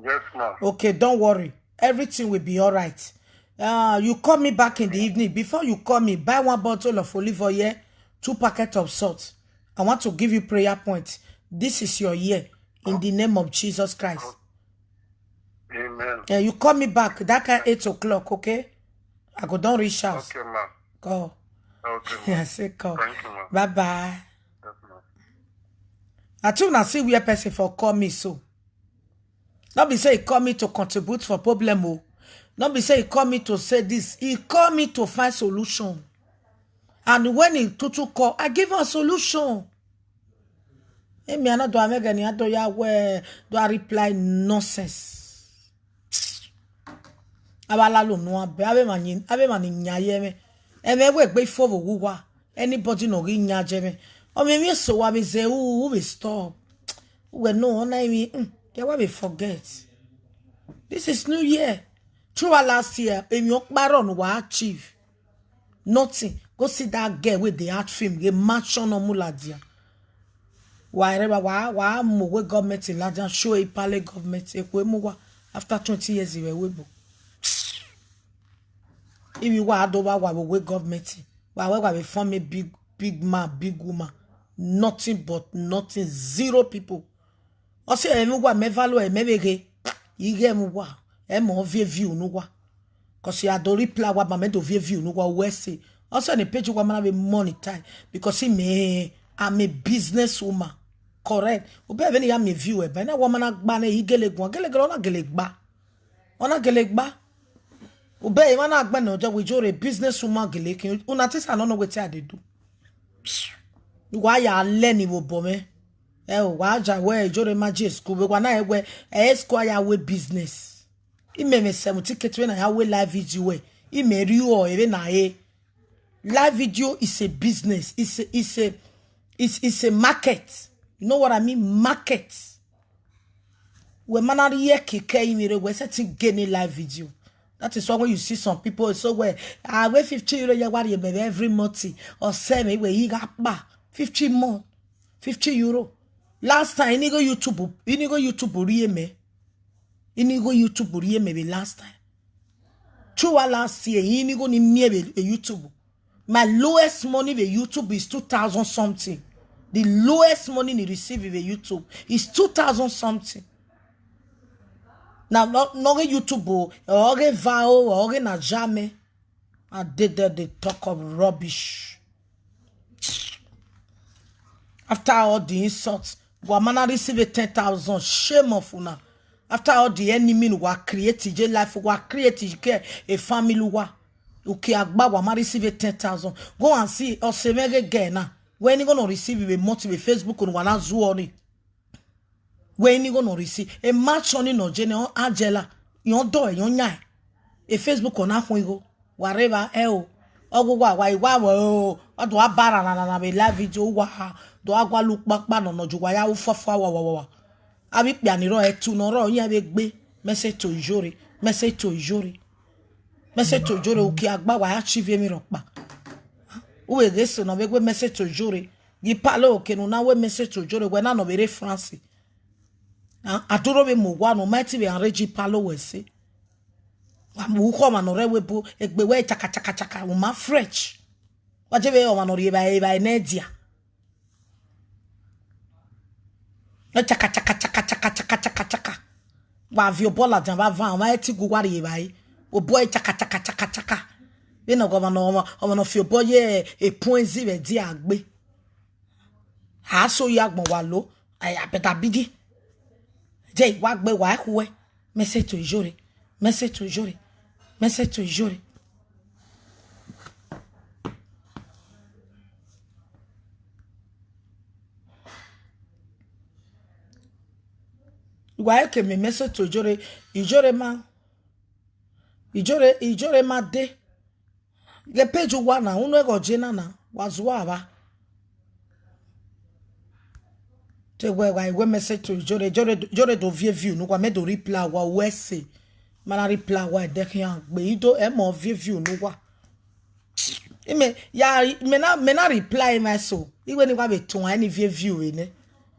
Yes, ma. Okay, don't worry. Everything will be all right. Uh, you call me back in the evening. Before you call me, buy one bottle of olive oil, two packet of salt. I want to give you prayer point. This is your year in the name of Jesus Christ. Amen. Yeah, you call me back that kind eight o'clock, okay? I go don reach house. Okay, ma. Call. Okay, ma. I say call. Thank you, ma. Bye bye. Yes, ma. I too na see where person for call me so. No be say he call me to contribute for problem o. No be say he call me to say this. He call me to find solution. And when he tutu call, I give am solution. Emi a na do amẹ gẹ ne iran do ya wẹ do a reply nonsense. Avbe alalo nu abẹ, avbe emwa ni yan ye ẹmwẹ. Ẹmwẹ wẹ egbe ifo vbe owa uwa. Anybody nọ ghi yan ye ẹmwẹ. Ọ mẹ emwi eso wa vbe zẹ u, u vbe stop. Uwẹ no, ọ na emwi, mm, ya wa vbe forget. This is New Year. Throughout last year, emwi ọkpa rọ ne uwa achieve. Nothing. Go see that girl wey dey act film, ghe mansion nọ mu ladian. Wa rẹba, wa, wa mu wẹ government ladian, show e pale government, ekhue mu wa after twenty years vbe ẹvbo ebo. Ivbi wa do vba wa vbe wẹ government, wa wẹ wa vbe form a big, big man, big woman. Nothing but nothing, zero people. Ọ sẹ ẹmwẹ uwa mẹ value ẹmwẹ vbe ghe, I ghe ẹmwẹ uwa, ẹmwẹ ọ viẹ view ne uwa. Cause ya do reply wa, ma mẹ do viẹ view ne uwa, wẹ sẹ. Ọ sẹ ne page wa ma na vbe monetize, because imẹ, I'm a business woman. Correct. Obẹ vbene ya miẹn view ẹba, na wa ma na gba nẹ, I gele guan, gele gele, ọ na gele gba. Ọ na gele gba. Obẹ emwa na gbẹnnẹ ọjọ wẹ Ijore business woman gele kin, una think say I no know wetin I dey do. Wa ya learn vbe obọ mwẹ. Ẹ o, wa ja wẹ Ijore ma je school, vbe wa na wẹ, ẹ school ya wẹ business. Imẹ mwẹ seventeen K vbe na ya wẹ live video wẹ, imẹ rri uọ vbe na re. Live video is a business, it's a, it's a, it's, it's a market. You know what I mean? Market. Wẹ ma na rhie kike rinmwian rre, wẹ sẹtin ghe ne live video. That is why when you see some people so wẹ, a wẹ fifty euro ye wa rhie mẹ every month, ọ sẹ mwẹ wẹ I gha kpa fifty month, fifty euro. Last time, I ni ghe YouTube, I ni ghe YouTube rhie mẹ. I ni ghe YouTube rhie mẹ vbe last time. Throughout last year, I ni ghe ni miẹn vbe, vbe YouTube. My lowest money vbe YouTube is two thousand something. The lowest money I receive vbe YouTube is two thousand something. Now, no, no ghe YouTube o, ọ ghe eva o, ọ ghe na ja mẹ. I dey there, dey talk of rubbish. After all the insults, wa ma na receive a ten thousand, shame of una. After all the enemy wa create ye life, wa create ye a family wa. Uki agba wa ma receive a ten thousand. Go and see, ọ sẹ mwẹ ghe gẹ na. Wẹ I ni ghe ne receive vbe month vbe Facebook ne wa na zuọ ni. Wẹ I ni ghe ne receive. A match on nọ je ne Angela. Yọn dọ, yọn yan. E Facebook ọ na khuan igho. Wa rre evba ẹ o. Ọ gu wa, wa, wa, wa, o. Wa do a ba ra, ra, ra, ra, vbe live video, wa do a gua lu kpakpa nọ, nọ ju wa ya ru fua, fua, wa, wa, wa, wa. Avbe ikpia ni rrọọ ẹtu ne ọ rrọọ iran vbe gbe, mẹ sẹ to Ijore, mẹ sẹ to Ijore. Message to Ijore, uki agba wa ya chive emwi rhọkpa. U vbe ghe eso ne ọ vbe wẹ message to Ijore. Ghi palo oke ne u na wẹ message to Ijore, wẹ na ne ọ vbe rre France. A, a duro vbe mu owa ne u ma ti vbe arrange palo wẹ ẹse. Wa mu ukhọ ọmwa ne ọ rre ẹvbo ebo, egbe wẹ chaka, chaka, chaka, u ma fresh. Wa je vbe ọmwa ne ọ rhie evbare, evbare ne ẹdia. Ẹ chaka, chaka, chaka, chaka, chaka, chaka, chaka. Wa viọ obọ ladian vbe avan, ọmwa ẹre te gu uwa rhie evbare. Obọ ẹre chaka, chaka, chaka, chaka. Vbene ọmwa ne, ọmwa, ọmwa ne ọ fi obọ ye epun ezi vbe ẹdia gbe. A so ya agbọn wa lo, a ya bẹghe abigi. Je wa gbe wa khuẹ. Message to Ijore. Message to Ijore. Message to Ijore. Wa ke mẹ message to Ijore. Ijore ma. Ijore, Ijore ma de. Ghe page uwa na, unu ẹghẹ ọ je na na, wa zua vba. Te wẹ wa wẹ message to Ijore, Ijore, Ijore do viẹ view ne uwa, mẹ do reply uwa, uwa ẹse. Ma na reply uwa, ẹdẹ khian gbe, I do, ẹ mọ viẹ view ne uwa. Imẹ, ya, mẹ na, mẹ na reply ma so. Iwe ni wa vbe tuan ẹni viẹ view vbe nẹ.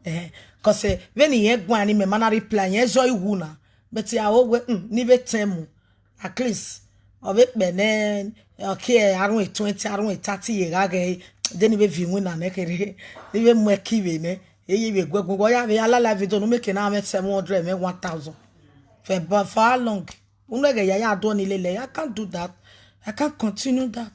Eh, cause, eh, vbene irẹn guan ni mẹ ma na reply, irẹn zọ iwu na. But ya o wẹ, mm, ni vbe tẹn mu. At least, ọ vbe kpẹ nẹ, ọ ke arun twenty, arun thirty ye gha ghẹ, de ni vbe viọ iwinna nẹ kherhe, ni vbe mu ẹki vbe nẹ, eye vbe guẹguẹ, ọ ya vbe ya la live video ne u make na mwẹ seven hundred, mwẹ one thousand. For, but for how long? Unu ẹghẹ ya ya do ni lele, I can't do that. I can't continue that.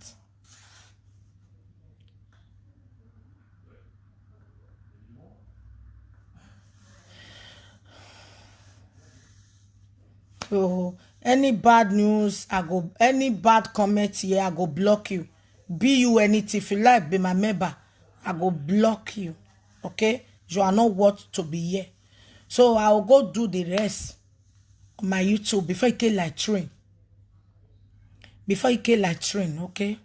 So, any bad news, I go, any bad comment here, I go block you. Be you anything. If you like, be my member, I go block you. Okay? You are not worth to be here. So, I will go do the rest on my YouTube before it came like train. Before it came like train, okay?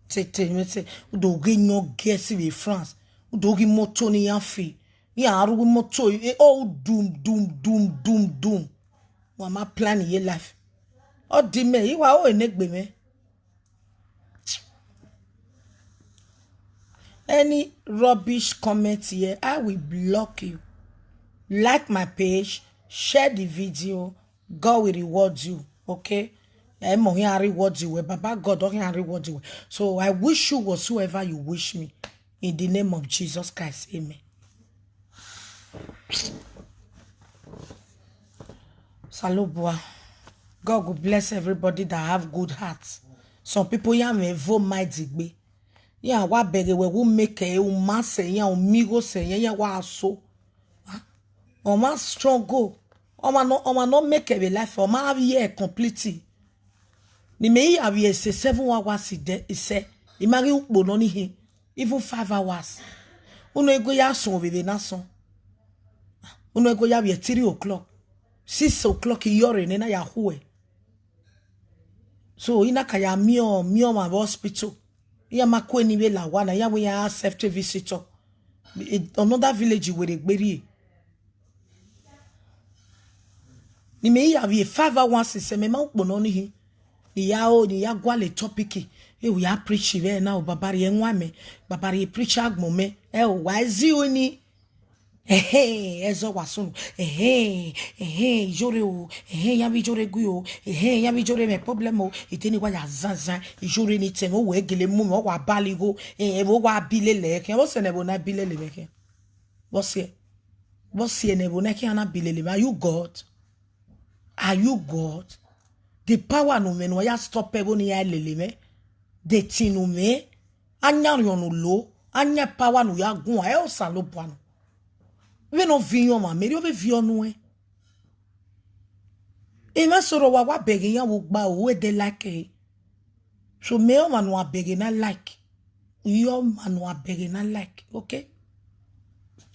Tete, me say, u do ghi yan guest vbe France. U do ghi moto ni ya fi. Iran ru moto, eh, oh, dum, dum, dum, dum, dum. Wa ma plan ye life. Ọ di mẹ, I wa o enegbe mẹ. Any rubbish comment here, I will block you. Like my page, share the video. God will reward you, okay? Ẹ mọ, ọ khian reward you well. Baba God, ọ khian reward you well. So I wish you whatsoever you wish me. In the name of Jesus Christ, amen. Salobua, God will bless everybody that have good heart. Some people, ya mwẹ vo ma digbe. Ya wa bẹghe wẹ, u make, u ma sẹ yan, u mi igho sẹ yan, ya wa so. Ọ ma struggle. Ọ ma nọ, ọ ma nọ make vbe life, ọ ma vbiẹ complete. Ne imẹ i ya vbiẹ sẹ seven hours ide, isẹ, I ma ghi ukpo nọ ni hin, even five hours. Unu ego ya sọn vbe vbe na sọn. Unu ego ya vbiẹ three o'clock, six o'clock, iyọ rre ne na ya khuẹ. So, I na ka ya miẹn, miẹn ọmwa vbe hospital. Iran ma kue ni vbe la owa na, iran wẹ iran a safety visitor. Another village wẹ rre gbe rrie. Ne imẹ i ya vbiẹ five hours since mẹ ma ukpo nọ ni hin. Ne I ya o, ne I ya gualọ topic. E, u ya preach vbe na o, baba rhie ẹwaẹn mẹ, baba rhie preach agbọn mẹ. Ẹ o, wa zi uni. Ẹhẹn, ẹzọ wa sunu. Ẹhẹn, ẹhẹn, Ijore o. Ẹhẹn, ya vbe Ijore gui o. Ẹhẹn, ya vbe Ijore mwẹ problem o. Ite ni wa ya zan zan, Ijore ni tẹn mwẹ, ọ wẹ gele mu mwẹ, ọ wa bale igho. Ẹhẹn, vbe wa bi lele ẹkẹn. Vbọ sẹ ne ẹvbo na bi lele mwẹ ẹkẹn? Vbọ sẹ? Vbọ sẹ ne ẹvbo na ẹkẹn na bi lele mwẹ? Are you God? Are you God? The power ne u mwẹ ne u ya stop ẹvbo ni ya lele mwẹ. The thing ne u mwẹ, a yan orhiọn ne u lo, a yan power ne u ya guan, ẹ Osanobua nọ. Vbene ọ viọ iran ọmwa, mẹ rhie ovbi viọ nuẹn. Emwa eso rhọ wa, wa bẹghe iran vbe ugba, u wẹ de like ẹre. So mẹ ọmwa ne uwa bẹghe na like. I ọmwa ne uwa bẹghe na like, okay?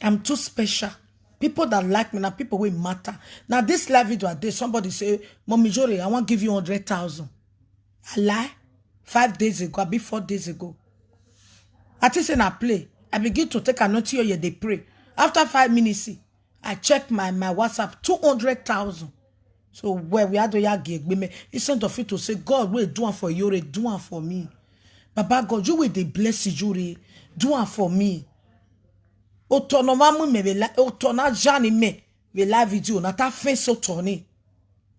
I'm too special. People that like me na people wey matter. Na this live video I dey, somebody say, "Mummy Ijore, I wan give you hundred thousand." I lie? Five days ago, abi four days ago. I think say na play. I begin to take anointing oil, dey pray. After five minutes, I check my, my WhatsApp, two hundred thousand. So wẹ, wẹ a do ya gie egbe mẹ. Instead of you to say, "God, wey do am for Iyore, do am for me." Baba God, you wey dey bless Iyore, do am for me. Otọ ne ọ ma mu mẹ vbe la-, otọ ne a ya ne imẹ vbe live video na, te a fẹn sẹ otọ ni.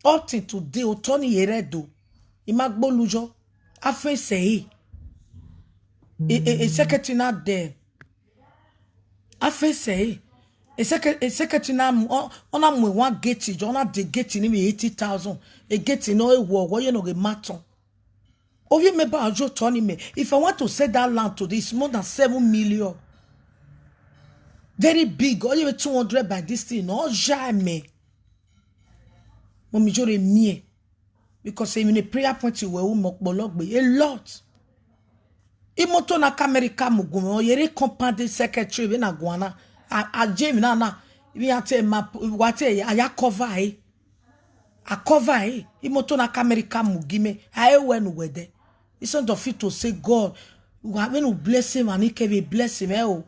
Up till today, otọ ni ye rre Ẹdo. I ma gbe olu yọ, a fẹn sẹ ẹre. E, e, e secretary na dẹ. A fẹn sẹ ẹre. E secre-, e secretary na mu, ọ, ọ na mu one gate, ọ na de gate ni vbe eighty thousand. E gate nọ, e wọ, wọ ye nọ ghe ma tọn. Ovbi mẹ ba yo otọ ni mẹ. If I want to sell that land today, it's more than seven million. Very big. Ọ ye vbe two hundred by this thing. Ọ ya mẹ. Mummy, Iyore miẹn. Because even a prayer point wẹ u mẹ ọkpọlọ gbe. A lot. Imoto na ka America mu gun mwẹ, ọ ye rre compound secretary vbe na guan na. A, a je emwi na na. Vbe iran te ma, wa te, a ya cover ẹre. A cover ẹre. Imoto na ka America mu gi mẹ. A i wẹ ne uwẹ dẹ. Instead of you to say, "God, wa vbene u bless emwa ni kẹ vbe bless mwẹ o."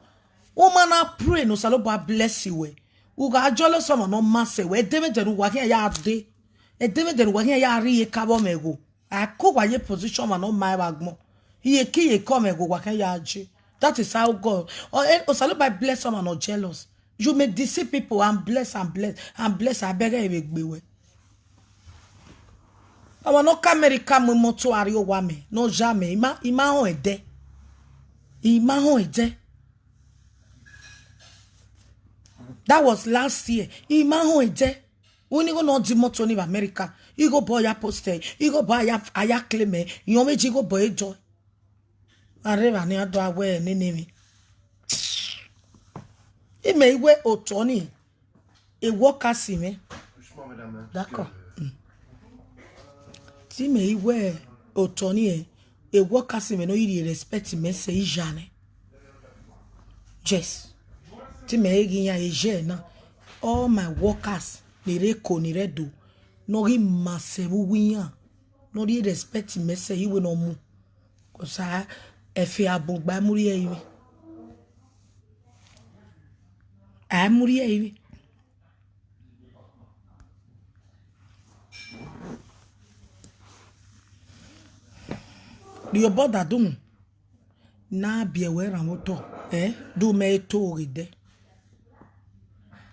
Wo ma na pray ne Osanobua bless wẹ. U gha jealous ọmwa ne ọ ma sẹ wẹ. Ẹdẹmwẹdẹ ne uwa khian ya dee. Ẹdẹmwẹdẹ ne uwa khian ya rrie eka vbe ọmwa ẹghẹ. A ko wa ye position ọmwa ne ọ ma ẹvbo agbọn. Iyeke iyeke ọmwa ẹghẹ uwa khian ya je. That is how God. Ọ, eh, Osanobua bless ọmwa ne ọ jealous. You may deceive people and bless and bless and bless, a bẹghe vbe gbe wẹ. Ọmwa ne ọ ka America mu imoto a rrie owa mẹ, ne ọ ya mẹ, I ma, I ma họn ẹdẹ. I ma họn ẹdẹ. That was last year. I ma họn ẹdẹ. Wẹ ni igho ne ọ di imoto ni vbe America. Igho obọ ya post ẹre. Igho obọ a ya, a ya claim ẹre. Iyọn vbe je igho obọ edo. A rre evba ne a do a wẹ nene emwi. Imẹ i wẹ otọ ni, e workers mwẹ. Dakọ. Mm. Te imẹ i wẹ otọ ni, e workers mwẹ ne ọ i rhie respect mẹ sẹ iya nẹ. Yes. Te imẹ i ghi yan e ye na. All my workers ni rre Eko ni rre Ẹdo, ne ọ ghi ma sẹ vbe uwu iran, ne ọ rhie respect mẹ sẹ iwẹ ne ọ mu. Osa, ẹfe abun gba mu rhie ẹre ivbi. A mu rhie ẹre ivbi. Rhie obọ da dunmwu. Na biẹ wẹ rhan vbe otọ, eh, do mẹ to ghe dẹ.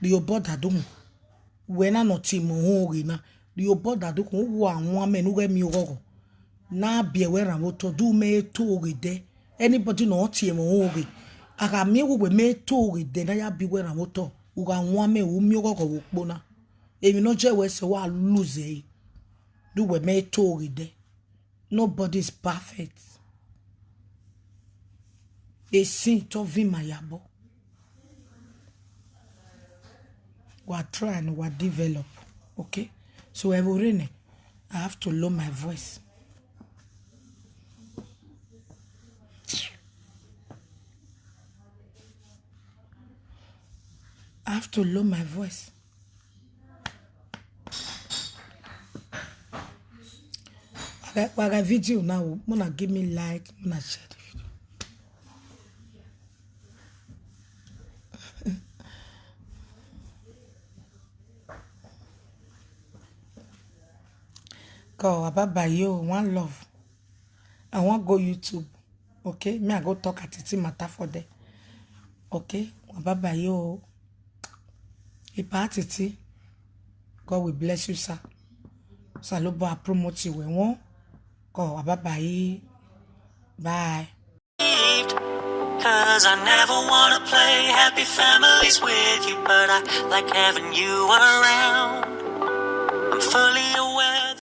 Rhie obọ da dunmwu. Wẹ na ne ọ tie imẹ uhunmwu ghe na, rhie obọ da dunmwu, uwa wan mẹ ne u ghẹ miẹn oghọghọ. Na biẹ wẹ rhan vbe otọ, do mẹ to ghe dẹ. Anybody ne ọ tie mwẹ uhunmwu ghe, a gha miẹn wẹ uwẹ mẹ to ghe dẹ ne a ya biẹ wẹ rhan vbe otọ, u gha wan mẹ, u miẹn oghọghọ vbe ukpo na. Emwi ne ọ jẹ wẹ sẹ, wa lose ẹre, do uwẹ mẹ to ghe dẹ. Nobody is perfect. Esin te ọ viọ ima yabọ. Wa try ne wa develop, okay? So ẹvbo rre nẹ, I have to lower my voice. I have to lower my voice. Wa gha, wa gha video na o, muna give me like, muna share the video. Go, bye bye yo, one love. I wan go YouTube. Okay, me I go talk Atiti matter for there. Okay, wa bye bye yo. Ipa Atiti, God will bless you, sir. Osanobua promote you well. Go, wa bye bye. Bye. 'Cause I never wanna play happy families with you, but I like having you around. I'm fully